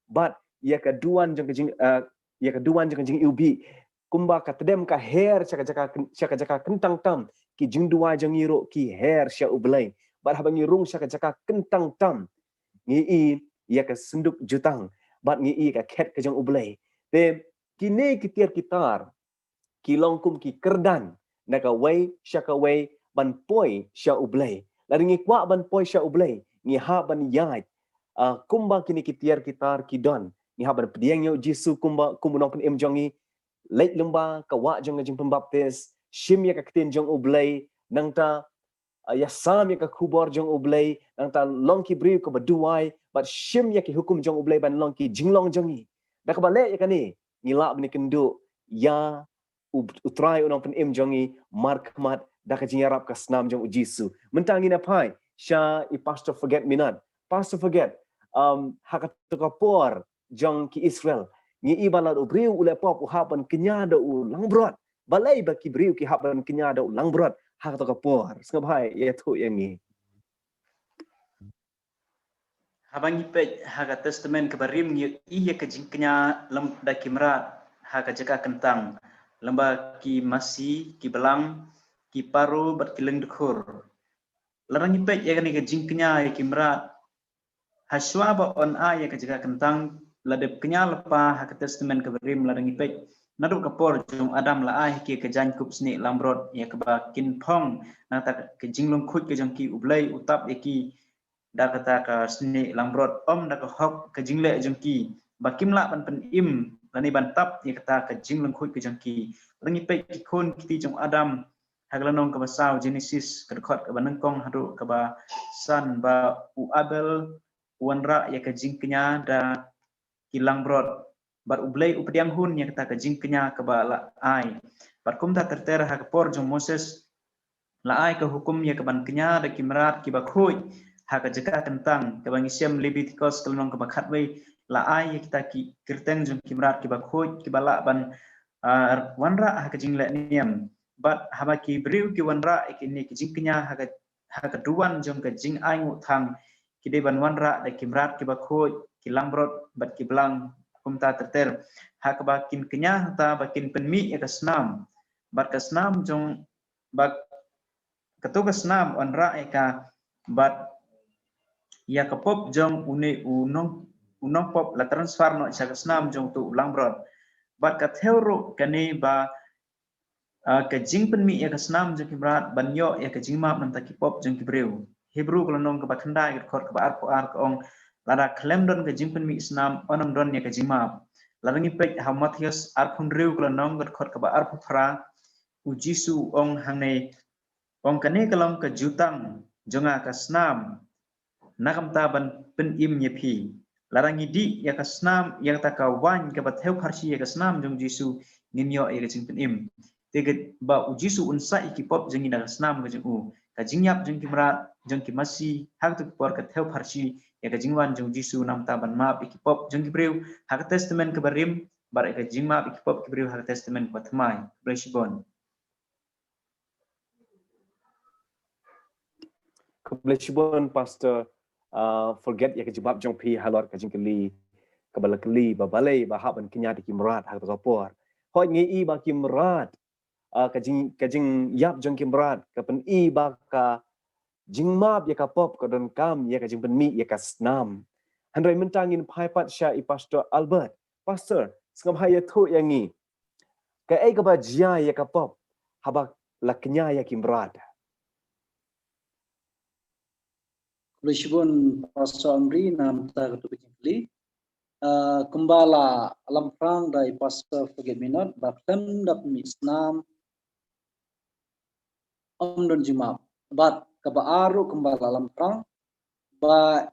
Bad ïa ka duwan jong ka jing, eh, ïa ka duwan jong ka jingiwbih, kumba ka tdem ka her sha ka jaka kyn-, sha ka jaka kyntang tam, ki jingduwai jong ngi ruh ki her sha U Blei. Bad haba ngi rung sha ka jaka kyntang tam, ngi i ïa ka synduk jutang, bad ngi i ïa ka khet ka jong U Blei. Te kine ki tiar ki tar ki long kum ki kyrdan na kawei sha kawei ban poi sha U Blei. Lada ngi kwah ban poi sha U Blei, ngi hap ban ïaid, ah, kumba kine ki tiar ki tar ki don. Ngi hap ban pdiang ïa u Jisu kumba, kum u nongpynim jong ngi, leit lyngba ka wah jong ka jingpynbaptis, shim ïa ka ktien jong U Blei, nangta, ah, ïasam ïa ka khubor jong U Blei, nangta long ki briew kiba duwai, bad shim ïa ki hukum jong U Blei ban long ki jinglong jong ngi. Da kaba leh ïa kane, ngi lah ban ïakynduh ïa u, u Trai u nongpynim jong ngi markhmat da ka jingïarap ka snam jong u Jisu. Mynta ngin ïa phai sha i Pastor Forget Minot. Pastor Forget, um, ha kato ka por jong ki Israel, ngi i ba lada u briew u leh pop u hap ban kñia da u langbrot. Balei ba ki briew ki hap ban kñia da u langbrot ha kato ka por? Sngewbha ïathuh ïa ngi. Haba ngi peit ha ka Testament kaba rim ngi i ïa ka jingkñia lem da ki mrad ha ka jaka kyntang, lem bad ki masi, ki blang, ki paro bad ki lyngdkhur. Lada ngi peit ïa kane ka jingkñia ïa ki mrad, ha shuwa ba yn ai ïa ka jaka kyntang, la dep kñia lypa ha ka Testament kaba rim lada ngi peit naduh ka por jong Adam la ai ha ki ka jaiñkup snieh langbrot ïa kaba kin phong na kata ka jinglyngkhuit ka jong ki, u Blei u tap ïa ki da kata ka snieh langbrot, ym da ka hok ka jingleh jong ki, ba kim lah ban pynim lane ban tap ïa kata ka jinglyngkhuit ka jong ki. Lada ngi peit ki khun kti jong Adam ha ka lynnong kaba saw, Genesis, ka dkhot kaba nyngkong haduh kaba san, ba u Abel u wanrah ïa ka jingkñia da ki langbrot, bad u Blei u pdiang hun ïa kata ka jingkñia kaba la ai. Bad kumta ter ter ha ka por jong Moses la ai ka hukum ïa ka ban kñia da ki mrad kiba khuid ha ka jaka kyntang, kaba ngi shem Leviticus ka lynnong kaba khatwei, la ai ïa kita ki kyrteng jong ki mrad kiba khuid kiba lah ban, ah, wanrah ha ka jingleh niam. Bad haba ki briew ki wanrah ïa kine ki jingkñia ha ka, ha ka duwan jong ka jingainguh thang, ki dei ban wanrah da ki mrad kiba khuid, ki langbrot bad ki blang, kumta ter ter, ha kaba kin kñia hangta ba kin pynmih ïa ka snam. Bad ka snam jong, bad kato ka snam yn rah ïa ka, bad ïa ka pop jong une u nong, u nongpop la transfer noh sha ka snam jong uto u langbrot. Bad ka thew ruh kane ba, ah, ka jingpynmih ïa ka snam jong ki mrad ban ïoh ïa ka jingmap na bynta ki pop jong ki briew. Hebru ka lynnong kaba khyndai ka dkhot kaba arphew ar ka ong, lada khlem don ka jingpynmih snam, yn ym don ïa ka jingmap. Lada ngi peit ha Mathaios arphew hynriew ka lynnong ka dkhot kaba arphew phra, u Jisu u ong hangne, ong, kane ka long ka jutang jong nga, ka snam na ka bynta ban pynim ïa phi. Lada ngi dih ïa ka snam, ïa kata ka waiñ kaba thew pharshi ïa ka snam jong u Jisu, ngin ïoh ïa ka jingpynim. Te katba u Jisu un sah ïa ki pop jong ngi da ka snam ka jong u, ka jingïap jong ki mrad, jong ki masi ha kato ka por ka thew pharshi ïa ka jingwan jong u Jisu na ka bynta ban map ïa ki pop jong ki briew ha ka Testament kaba rim, bad ïa ka jingmap ïa ki pop ki briew ha ka Testament kaba thymmai. Khublei shibun. Khublei shibun Pastor, ah, Forget, ïa ka jubab jong phi halor ka jingkylli kaba la kylli ba balei ba hap ban kñia da ki mrad ha kato ka por. Hooid, ngi i ba ki mrad, ah, ka jing, ka jingïap jong ki mrad ka pyni ba ka jingmap ïa ka pop ka donkam ïa ka jingpynmih ïa ka snam. Hynrei mynta ngin phai pat sha i Pastor Albert. Pastor, sngewbha ïathuh ïa ngi, kaei kaba jia ïa ka pop haba la kñia ïa ki mrad? Khublei shibun Pastor Amri na ka bynta kato ka jingkylli. Ah, kumba la lam phrang da i Pastor Forget Minot, ba khlem da pynmih snam ym don jingmap. Bad kaba ar ruh kumba la lam phrang, ba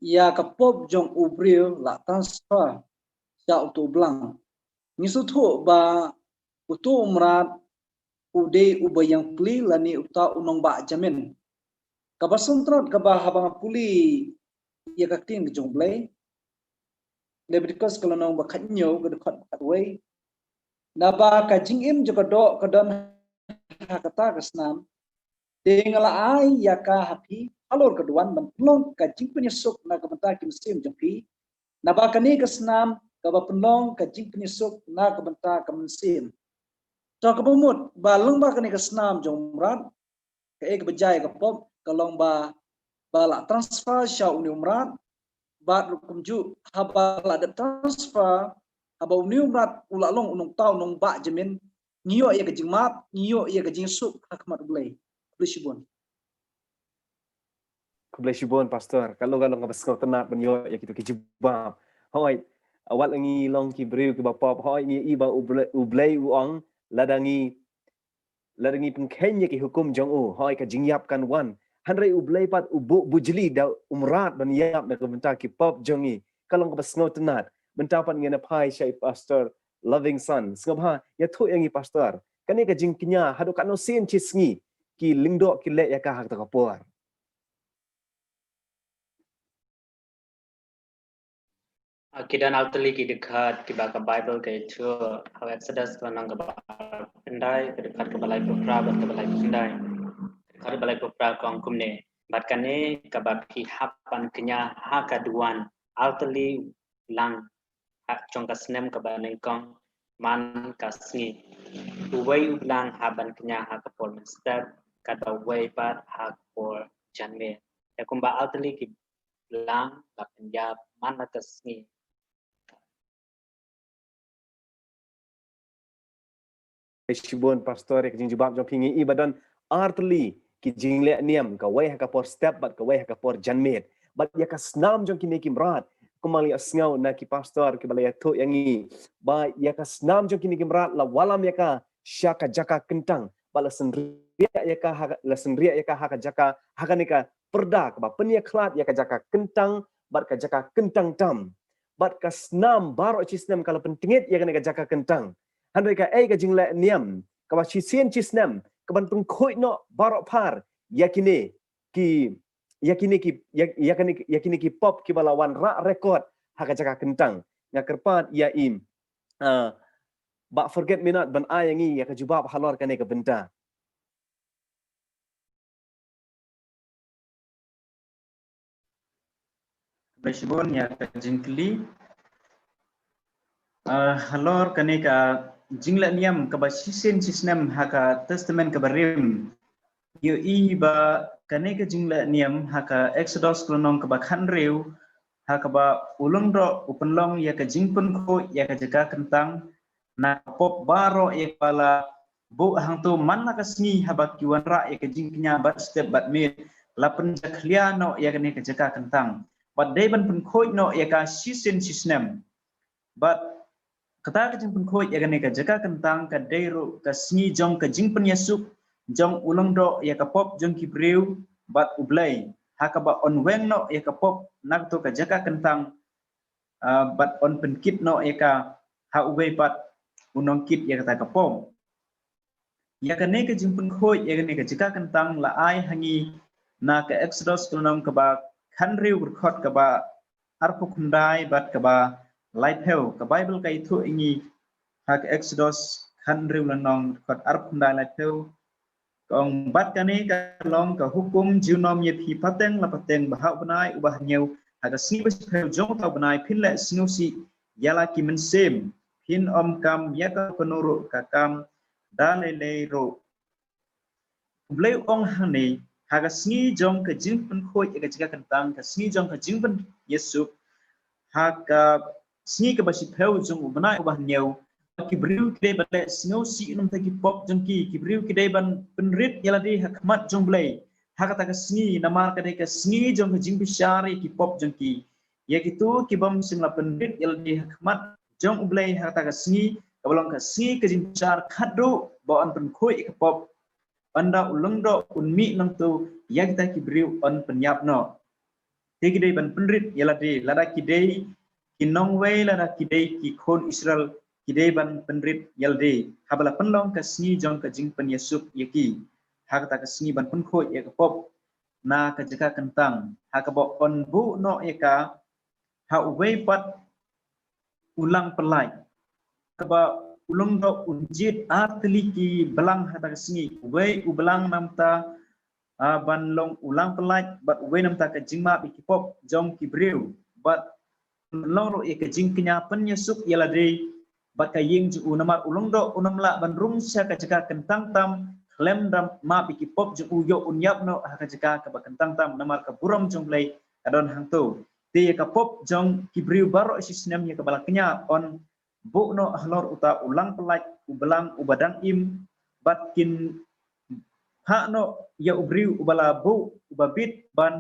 ïa ka pop jong u briew la transfer sha uto u blang. Ngi sngewthuh ba uto u mrad u dei uba ïeng pli lane uta u nongbah jamin. Kaba sngewtynnat kaba haba nga pule ïa ka ktien ka jong u Blei, Leviticus ka lynnong ba khathynñiew ka dkhot ba khatwei, naba ka jingim jong ka doh ka don ha kata ka snam. Te nga la ai ïa ka ha phi halor ka duwan ban pynlong ka jingpynïasuk na ka bynta ki mynsiem jong phi. Naba kane ka snam kaba pynlong ka jingpynïasuk na ka bynta ka mynsiem. To kaba mut ba lyngba kane ka snam jong u mrad, kaei kaba jia ïa ka pop ka long ba, ba la transfer sha une u mrad. Bad ruh kumjuh haba la dep transfer, haba une u mrad u la long u nongthaw nongbah jamin, ngi ïoh ïa ka jingmap, ngi ïoh ïa ka jingsuk ha khmat u Blei. Khublei shibun. Khublei shibun Pastor. Ka long, ka long kaba sngewtynnat ban ïoh ïa kito ki jubab. Hooid, wat la ngi long ki briew kiba pop, hooid, ngi i ba u Blei, u Blei u ong, lada ngi, lada ngi pynkheiñ ïa ki hukum jong u, hooid, ka jingïap kan wan. Hynrei u Blei pat u buh bujli da u mrad ban ïap na ka bynta ki pop jong ngi. Ka long kaba sngewtynnat. Mynta pat ngin phai sha i Pastor loving son. Sngap ha, ïathuh ïa ngi pastor. Kane ka jingkñia, haduh katno sien chi sngi, ki lyngdoh ki leh ïa ka ha kata ka por. Ah, ki don artylli ki dkhot kiba ka Bible ka ïathuh, ha Exodus ka lynnong kaba arphew khyndai, ka dkhot kaba laiphew phra bad kaba laiphew khyndai. Dkhot kaba laiphew phra ka ong kumne: Bad kane kaba phi hap ban kñia ha ka duwan artylli lang ha jong ka snem kaba nyngkong man ka sngi. Uwei u blang hap ban kñia ha ka por mynstep, katba uwei pat ha ka por janmiet. Ïa kumba artylli ki blang la pynïap man la ka sngi. Shibun pastor ïa ka jingjubab jong phi. Ngi i ba don artylli ki jingleh niam, kawei ha ka por step bad kawei ha ka por janmiet. Bad ïa ka snam jong kine ki mrad, kumba la ïa sngew na ki pastor kiba la ïathuh ïa ngi, ba ïa ka snam jong kine ki mrad la wallam ïa ka sha ka jaka kyntang, bad la synriah ïa ka ha, la synriah ïa ka ha ka jaka, ha kane ka pyrda kaba pynïakhlad ïa ka jaka kyntang bad ka jaka kyntang tam. Bad ka snam baroh shi snem ka la pyntngit ïa kane ka jaka kyntang. Hynrei kaei ka jingleh niam kaba shisien shi snem kaban pynkhuid noh baroh phar ïa kine ki, ïa kine ki, ïa, ïa kine, ïa kine ki pop kiba la wanrah record ha ka jaka kyntang. Nga kyrpad ïa i, ah, Bah Forget Me Not ban ai ïa ngi ïa ka jubab halor kane ka bynta. Khublei shibun ïa ka jingkylli. Ah, halor kane ka jingleh niam kaba shisien shi snem ha ka Testament kaba rim, ïohi ba kane ka jingleh niam ha ka Exodus ka lynnong kaba khathynriew, ha kaba u lyngdoh u pynlong ïa ka jingpynkhuid ïa ka jaka kyntang na ka pop baroh ïa kaba la buh hangto man la ka sngi, haba ki wanrah ïa ka jingkñia bad step bad miet, la pynjakhlia noh ïa kane ka jaka kyntang. Bad dei ban pynkhuid noh ïa ka shisien shi snem. Bad kata ka jingpynkhuid ïa kane ka jaka kyntang ka dei ruh ka sngi jong ka jingpynïasuk jong u lyngdoh ïa ka pop jong ki briew bad U Blei, ha kaba yn weng noh ïa ka pop na kato ka jaka kyntang, ah, bad yn pynkit noh ïa ka ha uwei pat u nongkit ïa kata ka pop. Ïa kane ka jingpynkhuid ïa kane ka jaka kyntang la ai ha ngi na ka Exodus ka lynnong kaba khathynriew, ka dkhot kaba arphew khyndai bad kaba laiphew. Ka Bible ka ïathuh ïa ngi ha ka Exodus khathynriew lynnong, dkhot arphew khyndai, laiphew. Ka ong: Bad kane ka long ka hukum junom ïa phi pateng la pateng, ba ha u bnai uba hynñiew, ha ka sngi ba shiphew jong uta u bnai, phin leh sngewsih ïa la ki mynsiem, phin ym kam ïa kano kano ruh ka kam da lei lei ruh. U Blei u ong hangne, ha ka sngi jong ka jingpynkhuid ïa ka jaka kyntang, ka sngi jong ka jingpynïasuk, ha ka sngi kaba shiphew jong u bnai uba hynñiew, ki briew ki dei ban leh sngewsih namar ki pop jong ki, ki briew ki dei ban pynrit ïa lade ha khmat jong U Blei ha kata ka sngi, namar ka dei ka sngi jong ka jingbishar ïa ki pop jong ki. Ïa kito ki bym shym la pynrit ïa lade ha khmat jong U Blei ha kata ka sngi, kaba long ka sngi ka jingbishar, khadduh ba yn pynkhuid ïa ka pop, ynda u lyngdoh un mih nangto, ïa kita ki briew yn pynïap noh. Te ki dei ban pynrit ïa lade, lada ki dei ki nongwei, lada ki dei ki khun Israel, ki dei ban pynrit ïa lade, haba la pynlong ka sngi jong ka jingpynïasuk ïa ki ha kata ka sngi, ban pynkhuid ïa ka pop na ka jaka kyntang, ha kaba yn buh noh ïa ka ha uwei pat u lang pyllait, kaba u lyngdoh un jied artylli ki blang ha kata ka sngi, uwei u blang namar ta, ah, ban long u lang pyllait, bad uwei namar ta ka jingmap ïa ki pop jong ki briew, bad long ruh ïa ka jingkñia pynïasuk ïa lade bad ka ïing jong u, namar u lyngdoh un ym lah ban rung sha ka jaka kyntang tam khlem da map ïa ki pop jong u, ïoh un ïap noh ha ka jaka kaba kyntang tam, namar ka burom jong U Blei ka don hangto. Te ïa ka pop jong ki briew baroh shi snem ïa kaba la kñia yn buh noh halor uta u lang pyllait, u blang uba dang im, bad kin phah noh ïa u briew uba la buh, uba bit, ban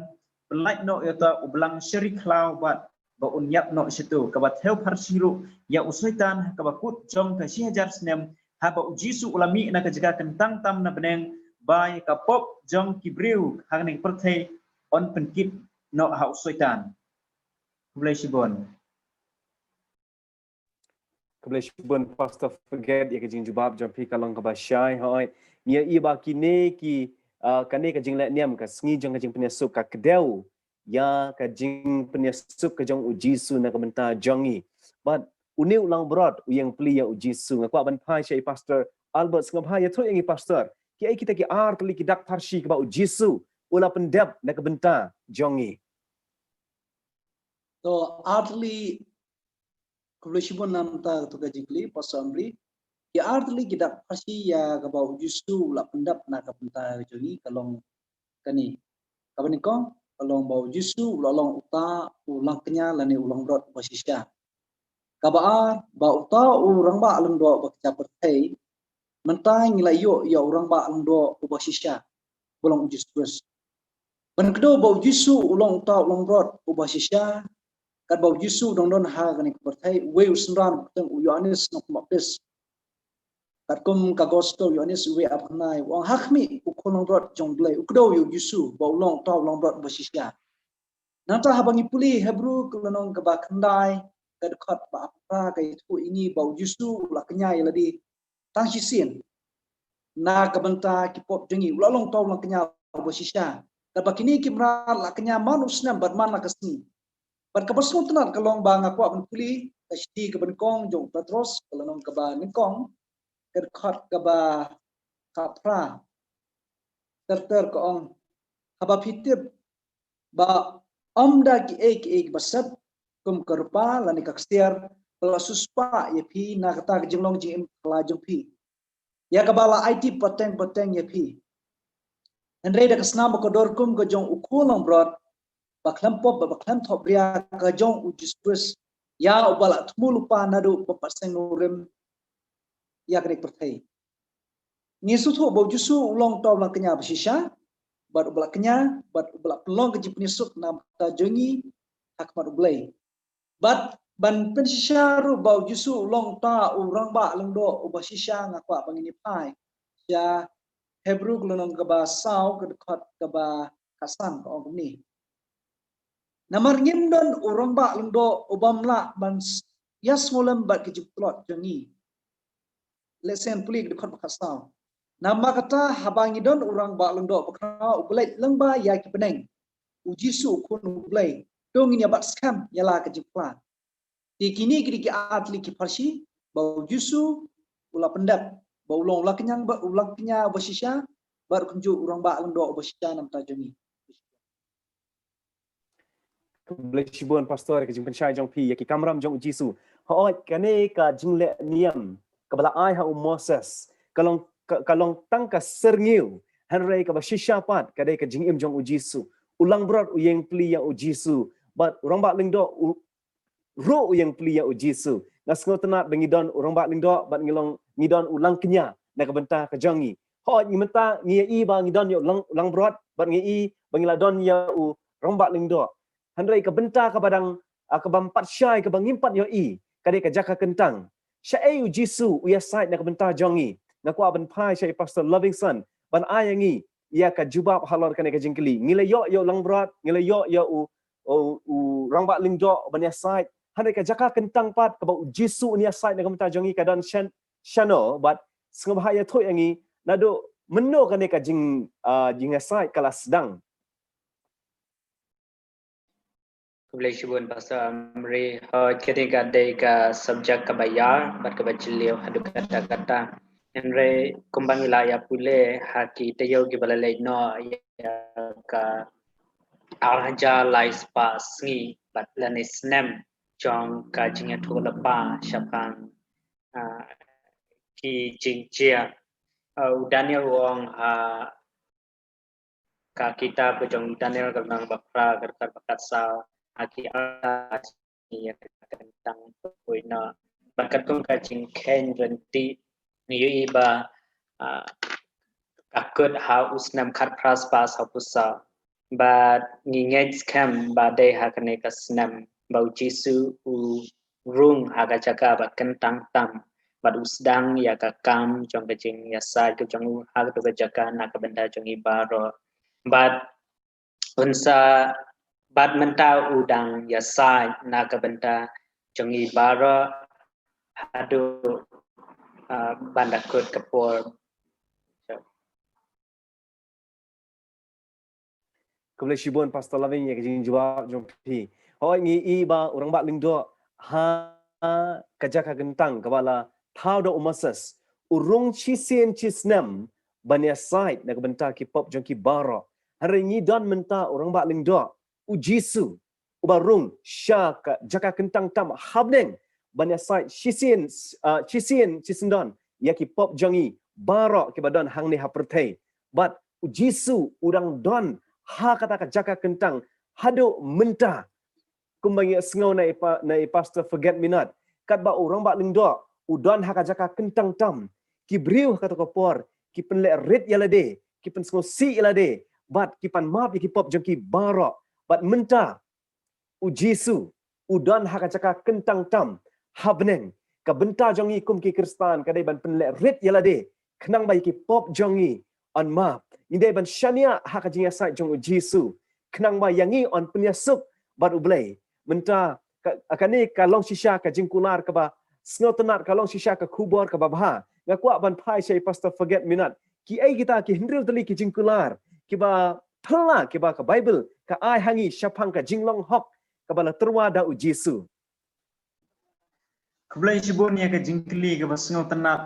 pyllait noh ïa uta u blang sha ri khlaw, bad ba un ïap noh shato. Kaba thew pharshi ruh ïa u Soitan ha kaba kut jong ka shi hajar snem, haba U Jisu u la mih na ka jaka kyntang tam na bneng, ba ïa ka pop jong ki briew ha kane ka pyrthei yn pynkit noh ha u Soitan. Khublei shibun. Khublei shibun Pastor Forget ïa ka jingjubab jong phi ka long kaba shai hoi. Ngi ïa i ba kine ki, ah, kane ka jingleh niam ka sngi jong ka jingpynïasuk ka kdew ïa ka jingpynïasuk ka jong u Jisu na ka bynta jong ngi. Bad une u langbrot u ïeng pli ïa u Jisu. Nga kwah ban phai sha i Pastor Albert, sngewbha ïathuh ïa ngi Pastor, kiei kita ki ar tylli ki dak pharshi kaba u Jisu u la pyndep na ka bynta jong ngi. To ar tylli, khublei shibun na bynta kato ka jingkylli Pastor Amri. Ki ar tylli ki dak pharshi ïa kaba u Jisu u la pyndep na ka bynta jong ngi ka long kane. Kaba nyngkong ka long ba u Jisu u la long uta u langkñia lane u langbrot uba shisha. Kaba ar ba uta u rangbah lyngdoh ba kjat pyrthei, mynta ngi la ïoh ïa u rangbah lyngdoh uba shisha, ba long u Jisu Khrist. Ban kdew ba u Jisu u long uta u langbrot uba shisha, katba u Jisu u dang don ha kane ka pyrthei, uwei u synran kyrteng u Ïoannis Nongpynbaptis. Katkum ka gospel u Ïoannis uwei, ap khyndai, u ong ha khmih u khun langbrot jong U Blei, u kdew ïa u Jisu ba u long uta u langbrot uba shisha. Nangta haba ngi pule Hebru ka lynnong kaba khyndai ka dkhot ba phra ka ïathuh ïa ngi ba u Jisu u la kñia ïa lade tang shisien na ka bynta ki pop jong ngi, u la long uta u langkñia uba shisha. Katba kine ki mrad la kñia man u snem bad man la ka sngi. Bad kaba sngewtynnat ka long ba nga kwah ban pule ka shithi kaba nyngkong jong u Petros ka lynnong kaba nyngkong ka dkhot kaba phra. Ter ter ka ong, haba phi tip ba ym da kiei kiei kiba set kum ka rupa lane ka ksiar ba la siewspah ïa phi na kata ka jinglong jingim kylla jong phi, ïa kaba la aiti pateng pateng ïa phi. Hynrei da ka snam ba kordor kum ka jong u khun langbrot ba khlem pop bad ba khlem thohbria, ka jong u Jisu Khrist, ïa uba la thmu lypa naduh ba pat seng nongrim ïa kane ka pyrthei. Ngi sngewthuh ba u Jisu u long uta u langkñia ba shisha, bad uba la kñia, bad uba la pynlong ka jingpynïasuk na ka bynta jong ngi ha khmat U Blei. Bad ban pynshisha ruh ba u Jisu u long uta u rangbah lyngdoh uba shisha, nga kwah ba ngin ïa phai sha Hebru ka lynnong kaba saw ka dkhot kaba khatsan ka ong kumne. Namar ngim don u rangbah lyngdoh u bym lah ban s-, ïa sngewlem bad ka jingtlot jong ngi. Lehse ngan pule ka dkhot ba khatsaw. Namar kata haba ngi don u rangbah lyngdoh ba khraw uba leit lyngba ïa ki bneng, u Jisu u Khun U Blei, to ngin ïa bat skhem ïa la ka jingphla. Te kine ki dei ki ar tylli ki pharshi ba u Jisu u la pyndep, ba u long u langkñia, ba u langkñia ba shisha, bad kumjuh u rangbah lyngdoh ba shisha na ka bynta jong ngi. Khublei shibun Pastor ka jingpynshai jong phi ïa ki kamram jong u Jisu. Hooid, kane ka jingleh niam kaba la ai ha u Moses ka long, ka, ka long tang ka syrngiew, hynrei kaba shisha pat ka dei ka jingim jong u Jisu. U langbrot u ïeng pli ïa u Jisu, bad u rangbah lyngdoh u ruh u ïeng pli ïa u Jisu. Nga sngewtynnat ba ngi don u rangbah lyngdoh bad ngi long, ngi don u langkñia na ka bynta ka jong ngi. Hooid, ngi mynta ngi ïa i ba ngi don ïa u lang, langbrot, bad ngi i ba ngi la don ïa u rangbah lyngdoh. Hynrei ka bynta kaba dang, ah, kaba ym pat shai, kaba ngim pat ïohi, ka dei ka jaka kyntang. Shaei u Jisu u ïasaid na ka bynta jong ngi? Nga kwah ban phai sha i Pastor Lovingson ban ai ïa ngi ïa ka jubab halor kane ka jingkylli. Ngi la ïoh ïa u langbrot, ngi la ïoh ïa u, u, u rangbah lyngdoh ban ïasaid. Hynrei ka jaka kyntang pat kaba u Jisu un ïasaid na ka bynta jong ngi ka don shan, shano, bad sngewbha ïathuh ïa ngi naduh mynno kane ka jing, ah, jingïasaid ka la sdang. Khublei shibun Pastor Amri. Hooid, kane ka dei ka subject kaba ïar bad kaba jylliew haduh katta katta. Hynrei kumba ngi la ïa pule ha ki taïew kiba la leit noh, ïa ka ar hajar lai spah sngi bad lane snem jong ka jingïathuhlypa shaphang, ah, ki jingjia. Ah, u Daniel u ong ha ka kitab ka jong Daniel ka lynnong ba phra ka dkhot ba khatsaw, ha ki ar hajar sngi ïa ka kyntang poi noh. Bad katkum ka jingkheiñ ryntih ngi ïohi ba, ah, ka kut ha u snem khatphra spah sawphew saw. Bad ngi ngeit skhem ba dei ha kane ka snem ba u Jisu u rung ha ka jaka ba kyntang tam, bad u sdang ïa ka kam jong ka jingïasaid ka jong u ha kato ka jaka na ka bynta jong ngi baroh. Bad un sa, bad mynta u dang ïasaid na ka bynta jong ngi baroh, haduh, uh, ban da kut ka por. Khublei shibun Pastor Loving ïa ka jingjawab jong phi. Hooid, ngi i ba u Rangbah Lyngdoh ha ka jaka kyntang kaba la thaw da u Moses u rung shisien shisnem ban ïasaid na ka bynta ki pop jong ki baroh. Hynrei ngi don mynta u Rangbah Lyngdoh, u Jisu, uba rung sha ka jaka kyntang tam ha bneng ban ïasaid shisien, uh, shisien shisyndon ïa ki pop jong ngi baroh kiba don hangne ha pyrthei. Bad u Jisu u dang don ha kata ka jaka kyntang haduh mynta. Kumba ngi sngew na i pa-, na i Pastor Forget Me Not, katba u Rangbah Lyngdoh u don ha ka jaka kyntang tam, ki briew ha kata ka por ki pynleh rit ïa lade, ki pynsngewsih ïa lade, bad ki pan map ïa ki pop jong ki baroh. Bad mynta u Jisu u don ha ka jaka kyntang tam ha bneng. Ka bynta jong ngi kum ki Khristan ka dei ban pynleh rit ïa lade khnang ba ïa ki pop jong ngi yn map. Ngi dei ban shaniah ha ka jingïasaid jong u Jisu khnang ba ïa ngi yn pynïasuk bad u Blei. Mynta ka, kane ka long shisha ka jingkular kaba sngewtynnat, ka long shisha ka khubor kaba bha. Nga kwah ban phai sha i Pastor Forget Me Not. Ki ei kita ki hynriew tylli ki jingkular kiba phylla kiba ka Baibl ka ai ha ngi shaphang ka jinglong hok kaba la tyrwa da u Jisu? Khublei shibun ïa ka jingkylli kaba sngewtynnat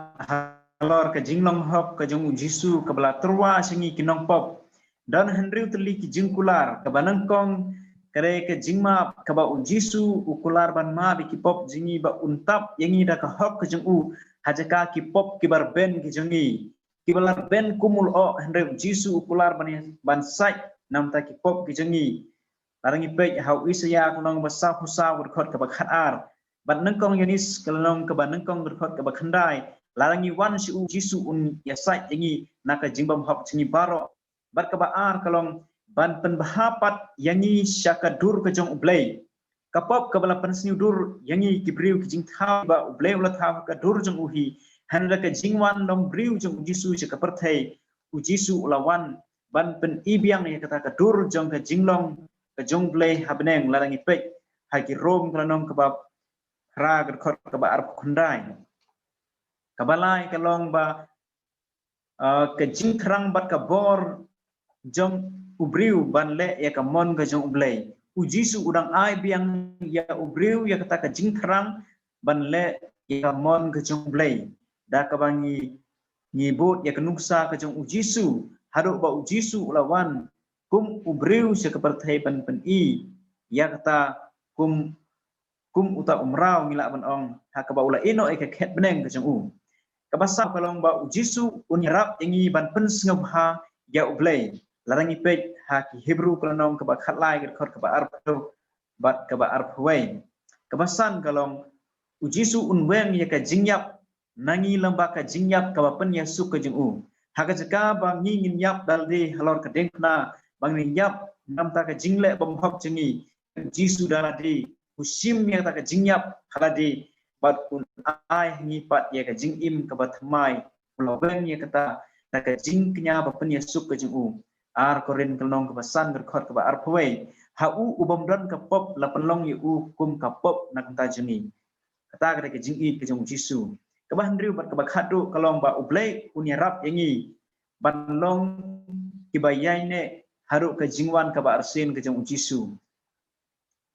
halor ka jinglong hok ka jong u Jisu kaba la tyrwa sha ngi ki nongpop. Don hynriew tylli ki jingkular. Kaba nyngkong ka dei ka jingmap, kaba u Jisu u kular ban map ïa ki pop jong ngi bad un tap ïa ngi da ka hok ka jong u ha jaka ki pop kiba rben ki jong ngi. Kiba la rben kum u lyoh, hynrei u Jisu u kular ban, ban said na ka bynta ki pop ki jong ngi. Lada ngi peit ha u Isaïah ka lynnong ba sawphew saw ka dkhot kaba khatar, bad nyngkong Ïoannis ka lynnong kaba nyngkong ka dkhot kaba khyndai, lada ngi wan sha u, u Jisu un ïasaid ïa ngi na ka jingbymhok jong ngi baroh. Bad kaba ar ka long ban pynbha pat ïa ngi sha ka dur ka jong u Blei. Ka pop kaba la pynsniew dur ïa ngi ki briew ki jingthaw ba u Blei u la thaw ka dur jong u hi, hynrei da ka jingwan long briew jong u Jisu sha ka pyrthei, u Jisu u la wan ban pyni biang ïa kata ka dur jong ka jinglong ka jong u Blei ha bneng. Lada ngi peit ha ki Rom ka lynnong kaba phra ka dkhot kaba arphew khyndai. Kaba lai ka long ba, ah, ka jingthrang bad ka bor jong u briew ban leh ïa ka mon ka jong u Blei. U Jisu u dang ai biang ïa u briew ïa kata ka jingthrang ban leh ïa ka mon ka jong u Blei. Da kaba ngi, ngi bud ïa ka nuksa ka jong u Jisu, haduh ba u Jisu u la wan kum u briew sha ka pyrthei ban pyni ïa kata kum kum uta u mraw, ngi lah ban ong, ha kaba u la ïehnoh ïa ka khet bneng ka jong u. Kaba saw ka long ba u Jisu un ïarap ïa ngi ban pynsngewbha ïa u Blei. Lada ngi peit ha ki Hebru ka lynnong kaba khatlai ka dkhot kaba arphew bad kaba arphew wei. Kaba san ka long u Jisu un weng ïa ka jingïap na ngi lyngba ka jingïap kaba pynïasuk ka jong u. Ha ka jaka ba ngi ngin ïap da lade halor ka diengphna, ba ngin ïap na ka bynta ka jingleh bymhok jong ngi, Jisu da lade u shim ïa kata ka jingïap ha lade bad un ai ha ngi pat ïa ka jingim kaba thymmai. U la weng ïa kata da ka jingkñia ba pynïasuk ka jong u. Ar Korinth ka lynnong kaba san ka dkhot kaba arphew wei. Ha u u bym don ka pop la pynlong ïa u kum ka pop na ka bynta jong ngi. Kata ka dei ka jingïeit ka jong u Jisu. Kaba hynriew bad kaba khatduh ka long ba u Blei un ïarap ïa ngi ban long kiba ïaineh haduh ka jingwan kaba arsien ka jong u Jisu.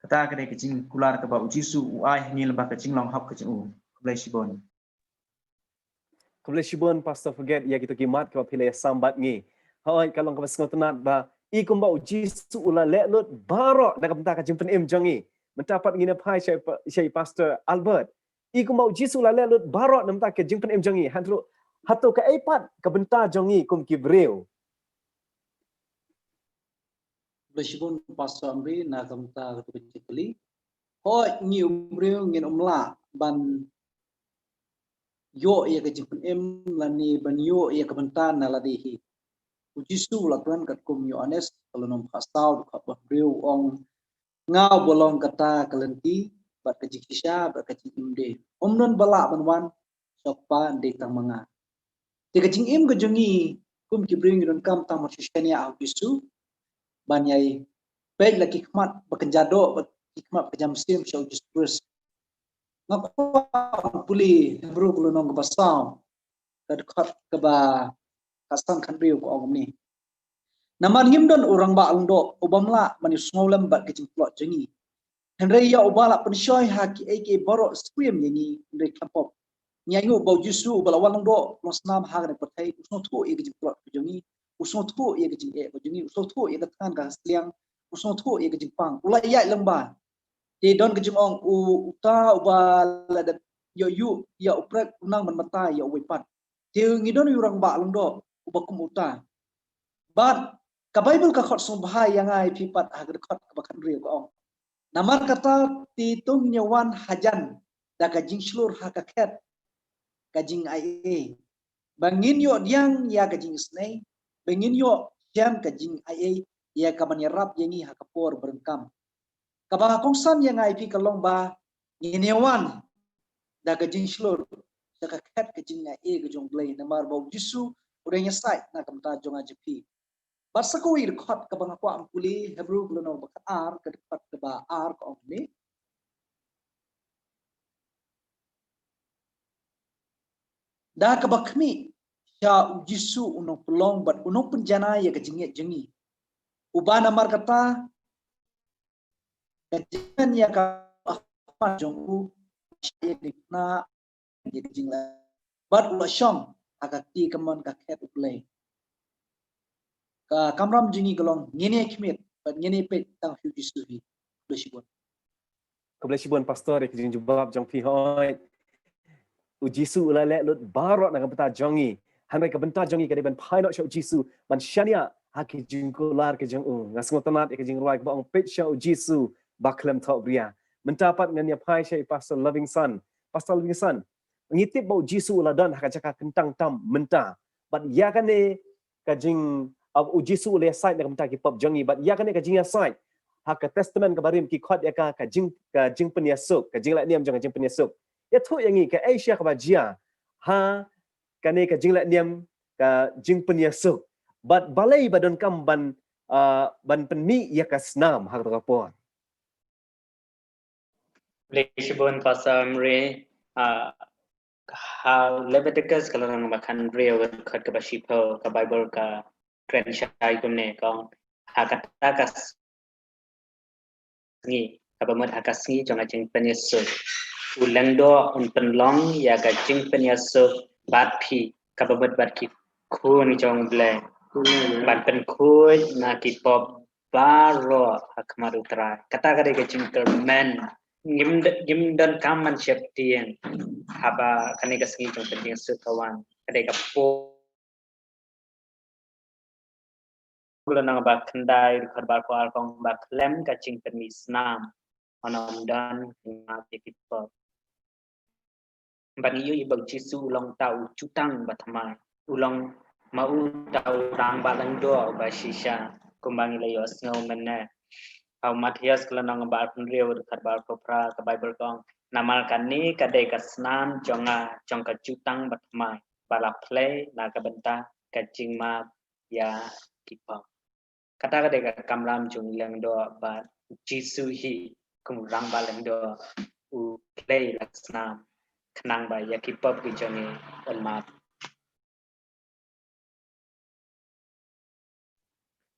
Kata ka dei ka jingkular kaba u Jisu u ai ha ngi lyngba ka jinglong hok ka jong u. Khublei shibun. Khublei shibun Pastor Forget ïa kito ki mat kiba phi la ïasam bad ngi. Hooid, ka long kaba sngewtynnat ba i kumba u Jisu u la leh lut baroh na ka bynta ka jingpynim jong ngi. Mynta pat ngin ïa phai sha i pa-, sha i Pastor Albert. I kumba u Jisu u la leh lut baroh na ka bynta ka jingpynim jong ngi. Hynrei hato kaei pat ka bynta jong ngi kum ki briew? Khublei shibun Pastor Amri na ka bynta kato ka jingkylli. Hooid, ngi u briew ngin ym lah ban ïoh ïa ka jingpynim lane ban ïoh ïa ka bynta na lade hi. U Jisu u la kren katkum Ïoannis ka lynnong khatsaw dkhot ba hynriew, u ong, nga uba long kata ka lynti bad ka jingshisha bad ka jingim de. Ym don ba lah ban wan sha u Kpa ym dei tang ma nga. Te ka jingim ka jong ngi kum ki briew ngi donkam tang ban shu shaniah ha u Jisu, ban ïai peit la ki khmat ba kynja doh bad ki khmat ba kynja mynsiem sha u Jisu Khrist. Nga kwah pule Hebru ka lynnong kaba saw, ka dkhot kaba khatsan khathynriew ka ong kumne. Namar ngim don u rangbah lyngdoh u bym lah ban ïa sngewlem bad ka jingtlot jong ngi. Hynrei ïa uba la pynshoi ha kiei kiei baroh skhem ïa ngi, hynrei khlem pop. Ngi ainguh ba u Jisu uba la wan lyngdoh, long snam ha kane ka pyrthei, u sngewthuh ïa ka jingtlot ka jong ngi, u sngewthuh ïa ka jingeh ka jong ngi, u sngewthuh ïa ka thngan ka sliang, u sngewthuh ïa ka jingpang, u la ïaid lyngba. Te don ka jingong u, uta uba la dep ïoh ïuh ïa u prek u nang ban batai ïa uwei pat. Te ngi don u rangbah lyngdoh uba kum uta. Bad ka Baibl ka khot sngewbha ïa nga ïa phi pat ha ka dkhot kaba khathynriew ka ong. Namar kata te to ngin ïa wan hajan da ka jingshlur ha ka khet ka jingai ei. Ba ngin ïoh diang ïa ka jingisynei, ba ngin ïoh diang ka jingai ei ïa ka ban ïarap ïa ngi ha ka por ba ryngkam. Kaba kongsan ïa nga ïa phi ka long ba ngin ïa wan da ka jingshlur sha ka khet ka jingai ei ka jong U Blei, namar ba U Jisu u dang ïasaid na ka bynta jong nga jong phi. Bad sa kawei ka dkhot kaba nga kwah ban pule, Hebru ka lynnong ba khatar, ka dkhot kaba ar ka ong kumne. Da kaba khmih sha U Jisu u nongpynlong bad u nongpynjanai ïa ka jingngeit jong ngi, uba namar kata ka jingmen ïa ka hapdeng jong u, sha ïa ka jingkna ïa ka jingla, bad u la shong ha ka kti kamon ka khet U Blei. Ka kamram jong ngi ka long ngin ïa khmih bad ngin ïa peit tang ha U Jisu hi. Khublei shibun. Khublei shibun Pastor ïa ka jingjubab jong phi. Hooid, U Jisu u la leh lut baroh na ka bynta jong ngi. Hynrei ka bynta jong ngi ka dei ban phai noh sha U Jisu, ban shaniah ha ki jingkular ki jong u. Nga sngewtynnat ïa ka jingrwai kaba ong peit sha U Jisu ba khlem thohbria. Mynta pat ngan ïa phai sha i Pastor Lovingson. Pastor Lovingson, ngi tip ba U Jisu u la don ha ka jaka kyntang tam mynta. Bad ïa kane ka jing, uh, U Jisu u la ïasaid na ka bynta ki pop jong ngi. Bad ïa kane ka jingïasaid ha ka Testament kaba rim ki khot ïa ka, ka jing, ka jingpynïasuk, ka jingleh niam jong ka jingpynïasuk. Ïathuh ïa ngi kaei shisha kaba jia ha kane ka jingleh niam ka jingpynïasuk. Bad balei ba donkam ban, uh, ban pynmih ïa ka snam ha kata ka por. Khublei shibun Pastor Mary, ah, ha Leviticus ka lynnong ba khathynriew ka dkhot kaba shiphew ka Baibl ka kren shai kumne ka ong, ha kata ka sngi, kaba mut ha ka sngi jong ka jingpynïasuk, u lyngdoh un pynlong ïa ka jingpynïasuk bad phi, kaba mut bad ki khun jong U Blei, ban pynkhuid na ki pop baroh ha khmat U Trai. Kata ka dei ka jingkyrmen. Ngim d-, ngim donkam ban sheptieng haba kane ka sngi jong ka jingpynïasuk ka wan. Ka dei ka por. Ka lynnong ba khyndai dkhot ba arphew ar ka ong ba khlem ka jingpynmih snam, un ym don ka jingmap ïa ki pop. Ban ïohi ba U Jisu u long uta u jutang ba thymmai. U long ma u uta u rangbah lyngdoh uba shisha, kumba ngi la ïohsngew mynne. Ha u Mathaios ka lynnong ba arphew hynriew dkhot ba arphew phra ka Baibl ka ong, namar kane ka dei ka snam jong nga, jong ka jutang ba thymmai, ba la plie na ka bynta ka jingmap ïa ki pop. Kata ka dei ka kamram jong u lyngdoh bad U Jisu hi kum u rangbah lyngdoh u plie la ka snam khnang ba ïa ki pop ki jong ngi un map.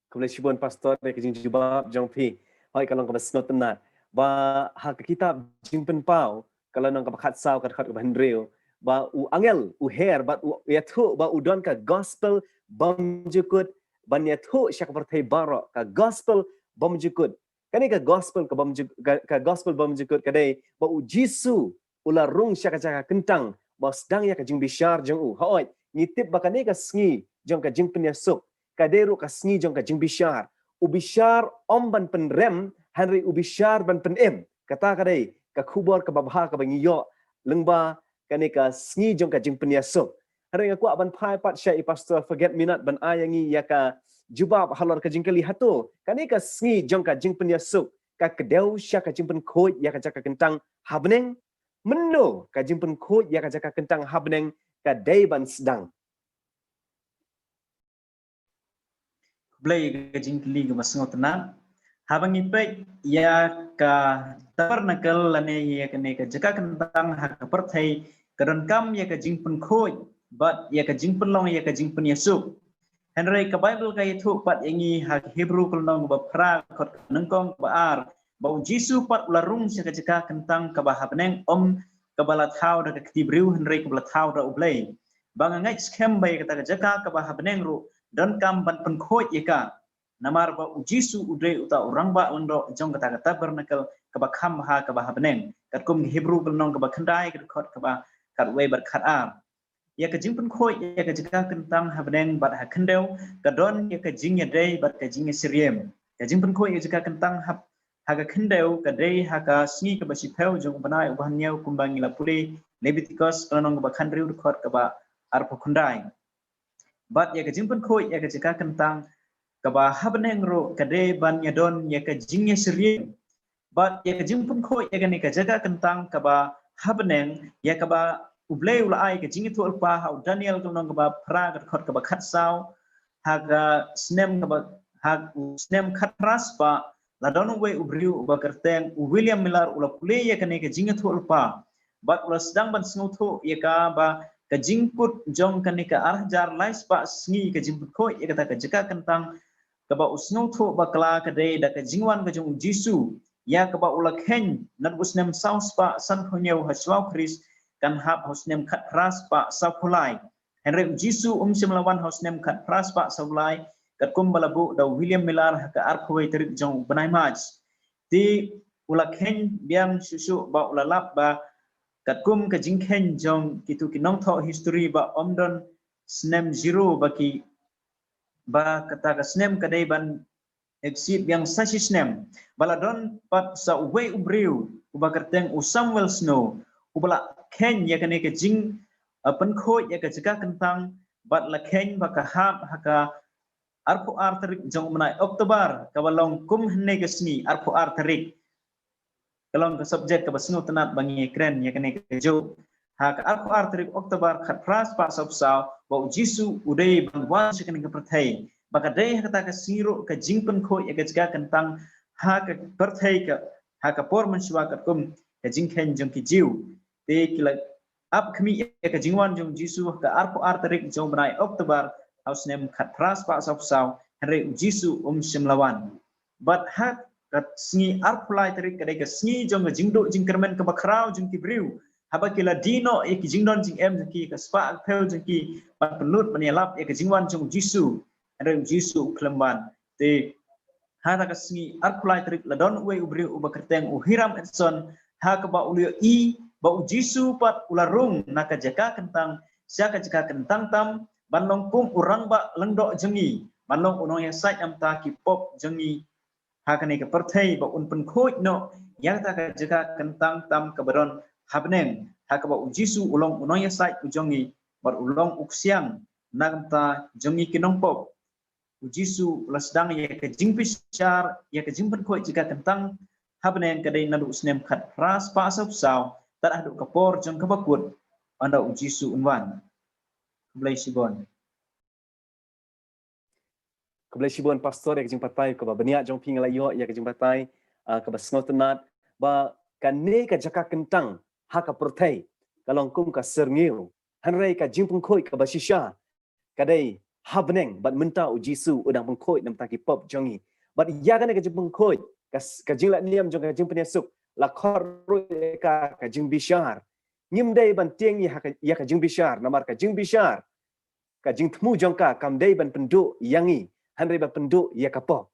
Khublei shibun Pastor ïa ka jingjubab jong phi. Hooid, ka long kaba sngewtynnat. Ba ha ka kitab Jingpynpaw ka lynnong kaba khatsaw ka dkhot kaba hynriew, ba u angel u her bad u ïathuh ba u don ka gospel bymjukut ban ïathuh sha ka pyrthei baroh, ka gospel bymjukut. Kane ka gospel ka bymjuk-, ka, ka gospel bymjukut ka dei ba U Jisu u la rung sha ka jaka kyntang ba u sdang ïa ka jingbishar jong u. Hooid, ngi tip ba kane ka sngi jong ka jingpynïasuk ka dei ruh ka sngi jong ka jingbishar. U bishar ym ban pynrem, hynrei u bishar ban pynim. Kata ka dei ka khubor kaba bha kaba ngi ïoh lyngba kane ka sngi jong ka jingpynïasuk. Hynrei nga kwah ban phai pat sha i Pastor Forget Me Not ban ai ïa ngi ïa ka jubab halor ka jingkylli, hato kane ka sngi jong ka jingpynïasuk ka kdew sha ka jingpynkhuid ïa ka jaka kyntang ha bneng? Mynno ka jingpynkhuid ïa ka jaka kyntang ha bneng ka dei ban sdang? Khublei ka jingkylli kaba sngewtynnat. Haba ngi peit ïa ka tabernacle lane ïa kane ka jaka kyntang ha ka pyrthei, ka donkam ïa ka jingpynkhuid bad ïa ka jingpynlong ïa ka jingpynïasuk. Hynrei ka Baibl ka ïathuh pat ïa ngi ha ka Hebru ka lynnong kaba phra, ka dkhot kaba nyngkong, kaba ar, ba U Jisu pat u la rung sha ka jaka kyntang kaba ha bneng, ym kaba la thaw da ka kti briew, hynrei kaba la thaw da U Blei. Ba nga ngeit skhem ba ïa kata ka jaka kaba ha bneng ruh donkam ban pynkhuid ïa ka. Namar ba U Jisu u dei uta u rangbah lyngdoh jong kata ka tabernacle kaba kham bha kaba ha bneng. Katkum ka Hebru ka lynnong kaba khyndai, ka dkhot kaba khatwei bad khatar. Ïa ka jingpynkhuid ïa ka jaka kyntang ha bneng bad ha khyndew ka don ïa ka jingïadei bad ka jingïasyriem. Ka jingpynkhuid ïa ka jaka kyntang ha, ha ka khyndew ka dei ha ka sngi kaba shiphew jong u bnai uba hynñiew, kumba ngi la pule Lebitikos ka lynnong kaba khathynriew, dkhot kaba arphew khyndai. Bad ïa ka jingpynkhuid ïa ka jaka kyntang kaba ha bneng ruh ka dei ban ïadon ïa ka jingïasyriem. Bad ïa ka jingpynkhuid ïa kane ka jaka kyntang kaba ha bneng, ïa kaba U Blei u la ai ka jingïathuhlypa ha u Daniel ka lynnong kaba phra, ka dkhot kaba khatsaw, ha ka snem kaba, ha u snem khatphra spah, la don uwei u briew uba kyrteng u William Miller u la pule ïa kane ka jingïathuhlypa. Bad u la sdang ban sngewthuh ïa ka ba ka jingkut jong kane ka ar hajar lai spah sngi ka jingpynkhuid ïa kata ka jaka kyntang kaba u sngewthuh bakla ka dei da ka jingwan ka jong U Jisu, ïa kaba u la kheiñ naduh u snem saw spah sanphew hynñiew ha shwa U Khrist, kan hap ha u snem khatphra spah sawphew lai. Hynrei U Jisu um shym la wan ha u snem khatphra spah sawphew lai, katkum ba la buh da u William Miller ha ka arphew wei tarik jong u bnai March. Te u la kheiñ biang shuh shuh ba u la lap ba katkum ka jingkheiñ jong kito ki nongthoh history ba ym don snem zero, ba ki, ba kata ka snem ka dei ban exceed biang sa shi snem. Ba la don pat sa uwei u briew uba kyrteng u Samuel Snow uba la kheiñ ïa kane ka jing, uh, pynkhuid ïa ka jaka kyntang, bad la kheiñ ba ka hap ha ka arphew ar tarik jong u bnai October, kaba long kum hynne ka sngi, arphew ar tarik. Ka long ka subject kaba sngewtynnat ba ngi kren ïa kane kajuh. Ha ka arphew ar tarik October khatphra spah sawphew saw, ba U Jisu u dei ban wan sha kane ka pyrthei. Ba ka dei ha kata ka sngi ruh ka jingpynkhuid ïa ka jaka kyntang ha ka pyrthei ka, ha ka por mynshuwa katkum ka jingkheiñ jong ki Jiw. Te ki la ap khmih ïa ka jingwan jong U Jisu ha ka arphew ar tarik jong u bnai October ha u snem khatphra spah sawphew saw, hynrei U Jisu um shym la wan. Bad ha ka sngi arphew lai tarik ka dei ka sngi jong ka jingduh jingkyrmen kaba khraw jong ki briew, haba ki la die noh ïa ki jingdon jingem jong ki, ka spah ka phew jong ki, ban pynlut ban ïalap ïa ka jingwan jong U Jisu. Hynrei U Jisu u khlem wan. Te ha kata ka sngi arphew lai tarik la don uwei u briew uba kyrteng u Hiram Edson, ha kaba u la ïohi ba U Jisu pat u la rung na ka jaka kyntang sha ka jaka kyntang tam, ban long kum u rangbah lyngdoh jong ngi, ban long u nongïasaid na ka bynta ki pop jong ngi ha kane ka pyrthei, ba un pynkhuid noh ïa kata ka jaka kyntang tam kaba don ha bneng, ha kaba U Jisu u long u nongïasaid u jong ngi, bad u long u ksiang na ka bynta jong ngi ki nongpop. U Jisu u la sdang ïa ka jingbishar, ïa ka jingpynkhuid jaka kyntang ha bneng ka dei naduh u snem khatphra spah sawphew saw, tad haduh ka por jong kaba kut, ynda U Jisu un wan. Khublei shibun. Khublei shibun Pastor ïa ka jingbatai kaba bniah jong phi. Nga la ïoh ïa ka jingbatai, ah, kaba sngewtynnat, ba kane ka jaka kyntang ha ka pyrthei ka long kum ka syrngiew. Hynrei ka jingpynkhuid kaba shisha ka dei ha bneng, bad mynta U Jisu u dang pynkhuid na ka bynta ki pop jong ngi. Bad ïa kane ka jingpynkhuid, ka s-, ka jingleh niam jong ka jingpynïasuk, la khot ruh ïa ka ka jingbishar. Ngim dei ban tieng ïa ka, ïa ka jingbishar, namar ka jingbishar, ka jingthmu jong ka kam dei ban pynduh ïa ngi, hynrei ban pynduh ïa ka pop.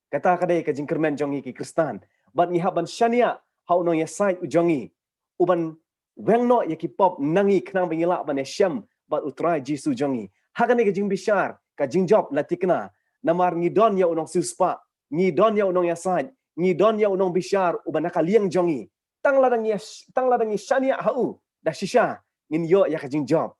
Kata ka dei ka jingkyrmen jong ngi ki Khristan. Bad ngi hap ban shaniah ha u nongïasaid u jong ngi, uban weng noh ïa ki pop na ngi, khnang ba ngin lah ban ïashem bad U Trai Jisu jong ngi. Ha kane ka jingbishar, ka jingjop la thikna. Namar ngi don ïa u nongsiewspah, ngi don ïa u nongïasaid, ngi don ïa u nongbishar uba na ka liang jong ngi. Tang lada ngi, tang lada ngi shaniah ha u da shisha, ngin ïoh ïa ka jingjop.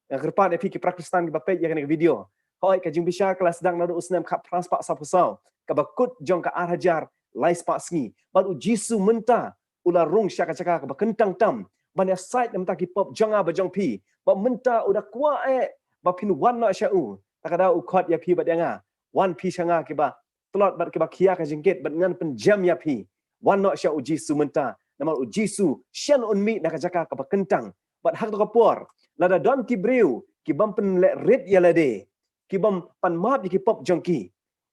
Nga kyrpad ïa phi ki para Khristan kiba peit ïa kane ka video. Hooid, ka jingbishar ka la sdang naduh u snem khatphra spah sawphew saw, kaba kut jong ka ar hajar lai spah sngi. Bad U Jisu mynta u la rung sha ka jaka kaba kyntang tam, ban ïasaid na ka bynta ki pop jong nga bad jong phi. Bad mynta u da kwah eh ba phin wan noh sha u. Ta ka daw u khot ïa phi bad ïa nga, wan phi sha nga kiba tlot bad kiba khia ka jingkit, bad ngan pynjem ïa phi. Wan noh sha u Jisu mynta, namar u Jisu shen un mih na ka jaka kaba kyntang. Bad ha kata ka por, lada don ki briew ki bym pynleh rit ïa lade, ki bym pan map ïa ki pop jong ki,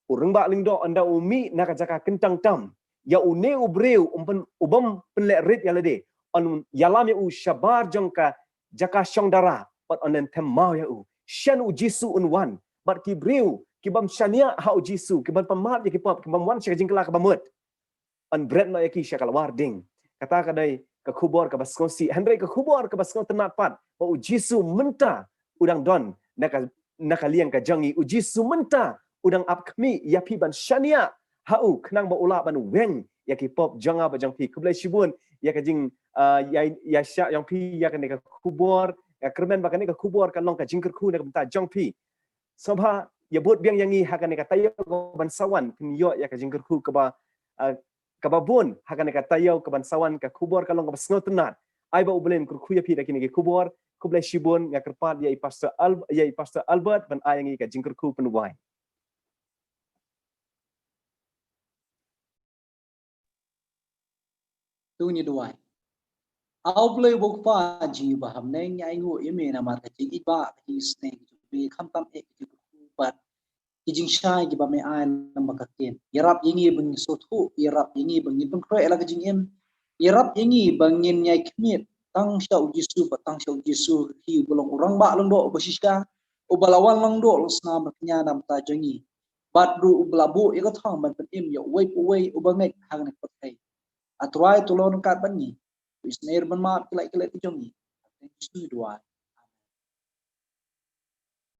u rangbah lyngdoh ynda u mih na ka jaka kyntang tam, ïa une u briew um pyn, u bym pynleh rit ïa lade, yn ïalam ïa u shabar jong ka jaka shong dara, bad yn len them maw ïa u. Shen u Jisu un wan, bad ki briew ki bym shaniah ha u Jisu, ki bym pan map ïa ki pop, ki bym wan sha ka jingkylla kaba mut, yn bret noh ïa ki sha ka lawar ding. Kata ka dei ka khubor kaba sngewsih. Hynrei ka khubor kaba sngewtynnat pat, ba u Jisu mynta u dang don na ka, na ka liang ka jong ngi. U Jisu mynta u dang ap khmih ïa phi ban shaniah ha u, khnang ba u lah ban weng ïa ki pop jong nga bad jong phi. Khublei shibun ïa ka jing, ah, ïa, ïa shah jong phi ïa kane ka khubor, ïa kyrmen ba kane ka khubor kan long ka jingkyrkhu na ka bynta jong phi. Sngewbha ïa bud biang ïa ngi ha kane ka taïew kaban sa wan, phin ïoh ïa ka jingkyrkhu kaba, ah, kaba bun ha kane ka taïew kaban sa wan. Ka khubor ka long kaba sngewtynnat. Ai ba u Blei un kyrkhu ïa phi da kine ki khubor. Khublei shibun. Nga kyrpad ïa i Pastor Al-, ïa i Pastor Albert ban ai ïa ngi ka jingkyrkhu pynwai. To ngin duwai. A U Blei u Kpa jong ngi uba ha bneng, ngi ainguh ïa me namar ka jingïeit, ka jingisynei, ka jingpynkhamtam, ka jingkyrkhu bad ki jingshai kiba me ai lem bad ka ktien. Ïarap ïa ngi ba ngin sngewthuh, ïarap ïa ngi ba ngin pynkhreh la ka jingim, ïarap ïa ngi ba ngin ïai khmih tang sha u Jisu, bad tang sha u Jisu hi uba long u rangbah lyngdoh uba shisha, uba la wan lyngdoh lyngsnam bad kñia na ka bynta jong ngi, bad ruh uba la buh ïa ka thong ban pynim ïa uwei pa uwei uba ngeit ha kane ka pyrthei. A Trai, to long ryngkat bad ngi. To isynei ban map ki lait ki lait ki jong ngi. Ha ka kyrteng Jisu ngi duwai.